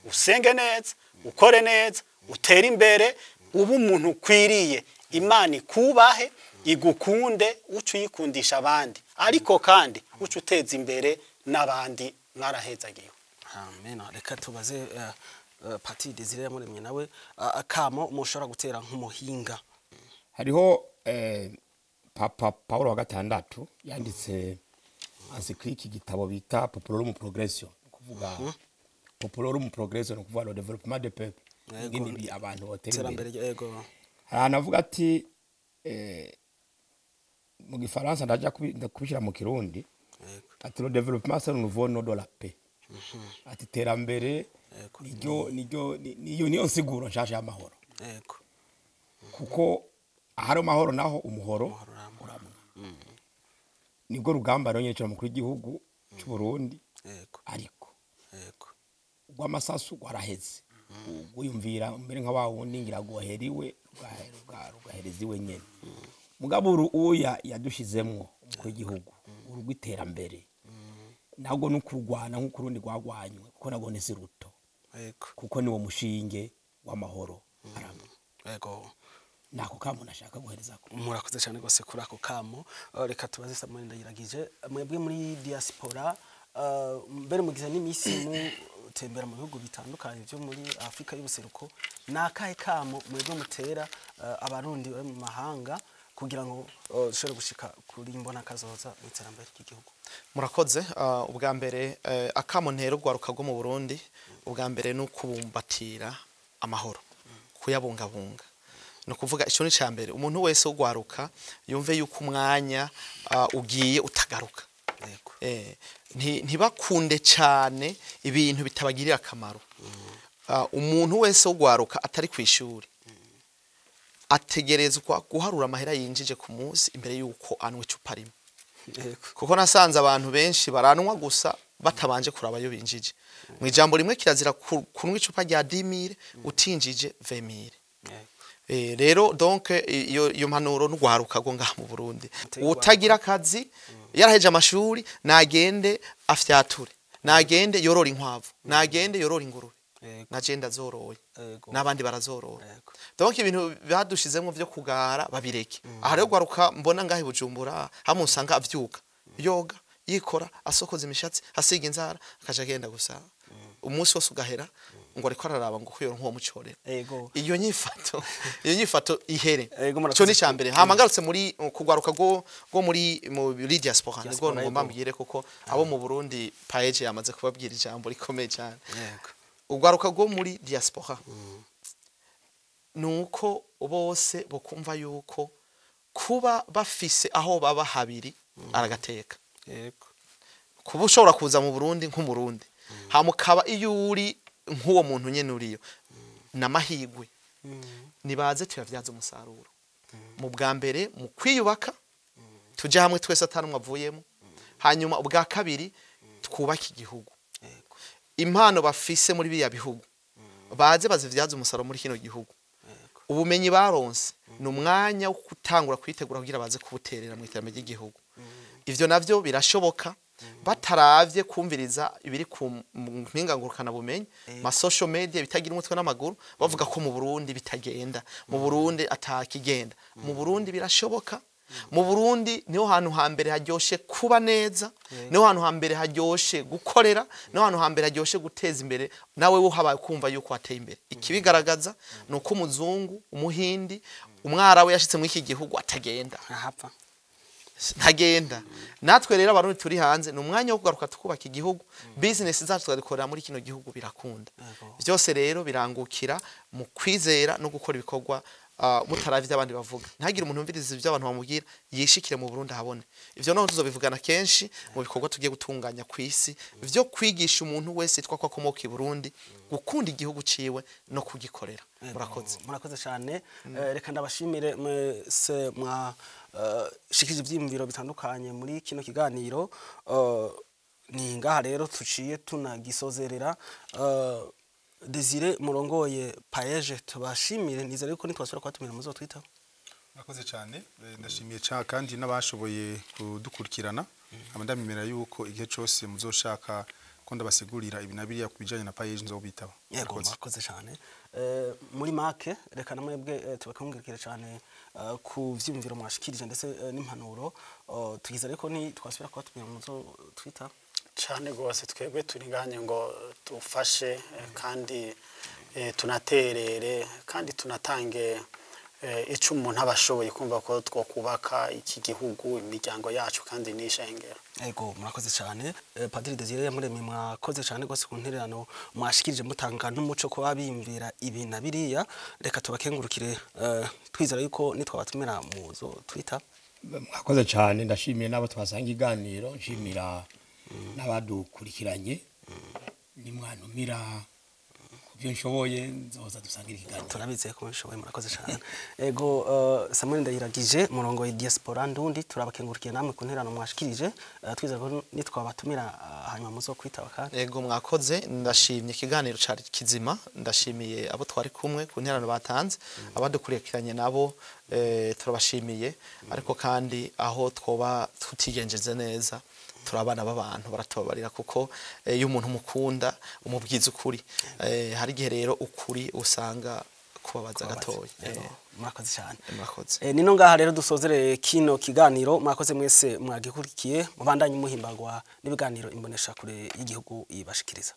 usenge neza, ukore neza, utere imbere, ubu umuntu ukwiriye, Imana ikubahe, igukunde, uce uyikundisha abandi, ariko kandi uce uteza imbere n'abandi. Mwarahezagiwe. Amen. Reka tubaze Pati Desire Yamuremye nawe akamo mushobora gutera nk'umuhinga. Hariho Papa Paulo wa gatandatu yanditse encyclique, igitabo bita Populorum Progressio, ni ukuvuga Populorum Progressio, ni ukuvuga le développement des peuples, ingene ibi abantu batera iterambere imbere. Yego. Hari ahantu avuga ati mu gifaransa, ndaja kubishyira mu Kirundi, ati le développement, c'est le nouveau nom de la paix. Ati iterambere niryo niyo niyo nsiguro nshasha y'amahoro, kuko ahari amahoro naho umuhoro Umuhoro uramwa. uramwa. Nibwo rugamba rero nyine mukuru w'igihugu cy'u Burundi, ariko rw'amasasu rwaraheze, ugwiyumvira mbere nka wa wundi ngira gohera iwe rugahereza iwe nyene. Mugabo uru uya yadushizemwo umukuru w'igihugu, uru rw'iterambere nabwo ni ukurwana nk'uko urundi rwagwanywe, kuko nabwo ni si ruto, kuko niwo mushinge w'amahoro aramye. Nako kamo nashaka guhereza ko. Murakoze cyane rwose kuri ako kamo. Reka tubaze Samuel Ndayiragije, mwebwe muri diaspora, mbere mugize n'imisi mutembera mu bihugu bitandukanye byo muri Afrika y'ubuseruko, ni akahe kamo mwebwe mutera Abarundi bari mu mahanga kugira ngo dushobore gushika kuri imbona kazoza mu iterambere ry'igihugu? Murakoze. Ubwa mbere, akamo ntera urwaruka rwo mu Burundi, ubwa mbere ni ukubumbatira amahoro, kuyabungabunga. Ni ukuvuga icyo ni icya mbere, umuntu wese ugwaruka yumve yuko umwanya ugiye utagaruka. Ntibakunde cyane ibintu bitabagirira akamaro. Umuntu wese ugwaruka atari ku ishuri ategerezwa guharura amahera yinjije ku munsi imbere yuko anywa icupa rimwe, kuko nasanze abantu benshi baranwa gusa batabanje kuraba ayo binjije. Mu ijambo rimwe, kirazira kunywa icupa rya 10 000 utinjije 20 000. Rero donc iyo mpanuro n'ugwaruka rwo ngaha mu Burundi, Uteye. Utagira akazi yaraheje amashuri nagende afyature, nagende yorora inkwavu, nagende yorora ingurube. Naje ndazoroye, n'abandi barazorora. Donc ibintu badushizemo vyo kugara babireke. Aha rero gwaruka mbona ngahe Bujumbura hamwe usanga avyuka yoga, yikora, asokoza imishatsi, asiga inzara, akaja agenda gusa. Umunsi wose ugahera ngo ariko araraba ngo kuyo nkuwo mucorera. Ego. Iyo nyifato ihere. Ego, murakoze. Ico ni cambere. Hama ngarutse muri kugwaruka go muri diaspora, nibwo Diaspora, ngomba ego. mbwire, kuko abo mu Burundi PAEEJ yamaze kubabwira ijambo rikomeye cyane. Ugwaruka rwo muri diaspora, nuko bose bokumva yuko kuba bafise aho baba habiri aragateka. Kuba ushobora kuza mu Burundi nk'Umurundi, hama ukaba iyo uri nk'uwo muntu nyene uriyo, n'amahigwe. Nibaze tuyavyaze umusaruro mu bwa mbere mu kwiyubaka, tujye hamwe twese atanumwe avuyemo. Hanyuma ubwa kabiri, twubake igihugu. Impano bafise muri biriya bihugu, baze bazivyaze umusaruro muri kino gihugu. Ubumenyi baronse, ni umwanya wo gutangura kwitegura kugira baze kubuterera mu iterambere ry'igihugu. Ivyo navyo birashoboka bataravye kumviriza ibiri ku mpinga ngurukana bumenyi, ma social media bitagira umutwe n'amaguru, bavuga ko mu Burundi bitagenda, mu Burundi atakigenda. Mu Burundi birashoboka. Mu Burundi niho hantu hambere haryoshe kuba neza, niho hantu hambere haryoshe gukorera, niho hantu hambere haryoshe guteza imbere nawe wo habaye kumva yuko wateye imbere. Ikibigaragaza ni uko umuzungu, Umuhindi, Umwarabu yashitse muri iki gihugu atagenda. Ntahapfa. Ntagenda. Natwe rero Abarundi turi hanze, ni umwanya wo kugaruka tukubaka igihugu, business zacu tukazikorera muri kino gihugu, birakunda. Byose rero birangukira mu kwizera no gukora ibikorwa mutaravye ibyo abandi bavuga. Ntagire umuntu umviriza ibyo abantu bamubwira, yishikire mu Burundi ahabone. Ivyo naho tuzobivugana kenshi mu bikorwa tugiye gutunganya ku isi vyo kwigisha umuntu wese yitwa ko akomoka i Burundi gukunda igihugu ciwe no kugikorera. Murakoze. Murakoze cyane. Reka ndabashimire mwese mwa shikije ivyiyumviro bitandukanye muri kino kiganiro. Ni ngaha rero tuciye tunagisozerera. Desire murongoye PAEEJ, tubashimire. Nizere yuko nitwasubira kubatumira muzotwitaho. Murakoze cyane. Ndashimiye cyane kandi n'abashoboye kudukurikirana. Nkaba ndabimera yuko igihe cyose muzoshaka ko ndabasigurira ibi na biriya ku bijyanye na PAEEJ, nzobitaba. Yego, murakoze cyane. Muri make, reka namwebwe tubakangurikire cyane ku vyiyumviro mwashikirije ndetse n'impanuro. Tugize ariko ni twasubira kubatumira muzotwitaho. Cyane rwose, twebwe turiganye ngo dufashe kandi tunaterere kandi tunatange icyo umuntu aba ashoboye, kumva ko twakubaka iki gihugu, imiryango yacu kandi n'ishengero. Ego, murakoze cyane. Padiri Desire Yamuremye, mwakoze cyane rwose ku ntererano mwashikirije, mutanga n'umuco ko bimvira ibi na biriya. Reka tubakengurukire, twizera yuko nitwabatumira muzo twita. Mwakoze cyane. Ndashimiye n'abo twasanga iganiro, nshimira n'abadukurikiranye. Nimwantumira ku byo nshoboye, nzoza dusangira ikiganiro. Turabizeye ko mushoboye. Murakoze cyane. Ego, Samuel Ndayiragije murongo wa diaspora ndundi, turabakengurikiye namwe ku ntererano mwashikirije. Twizera ko nitwabatumira hanyuma muzo kwitaba kandi. Ego, mwakoze. Ndashimye, ikiganiro cari kizima. Ndashimiye abo twari kumwe ku nterano batanze, abadukurikiranye nabo turabashimiye. Ariko kandi aho twoba tutigenjeje neza, turabana b'abantu, baratubabarira, kuko iyo umuntu umukunda umubwiza ukuri. Hari igihe rero ukuri usanga kubabaza gatoya. Ego, murakoze cyane. Murakoze. Nino ngaha rero dusozere kino kiganiro. Mwakoze mwese mwagikurikiye. Mubandanye muhimbagwa n'ibiganiro imbonesha kure y'igihugu ibashikiriza.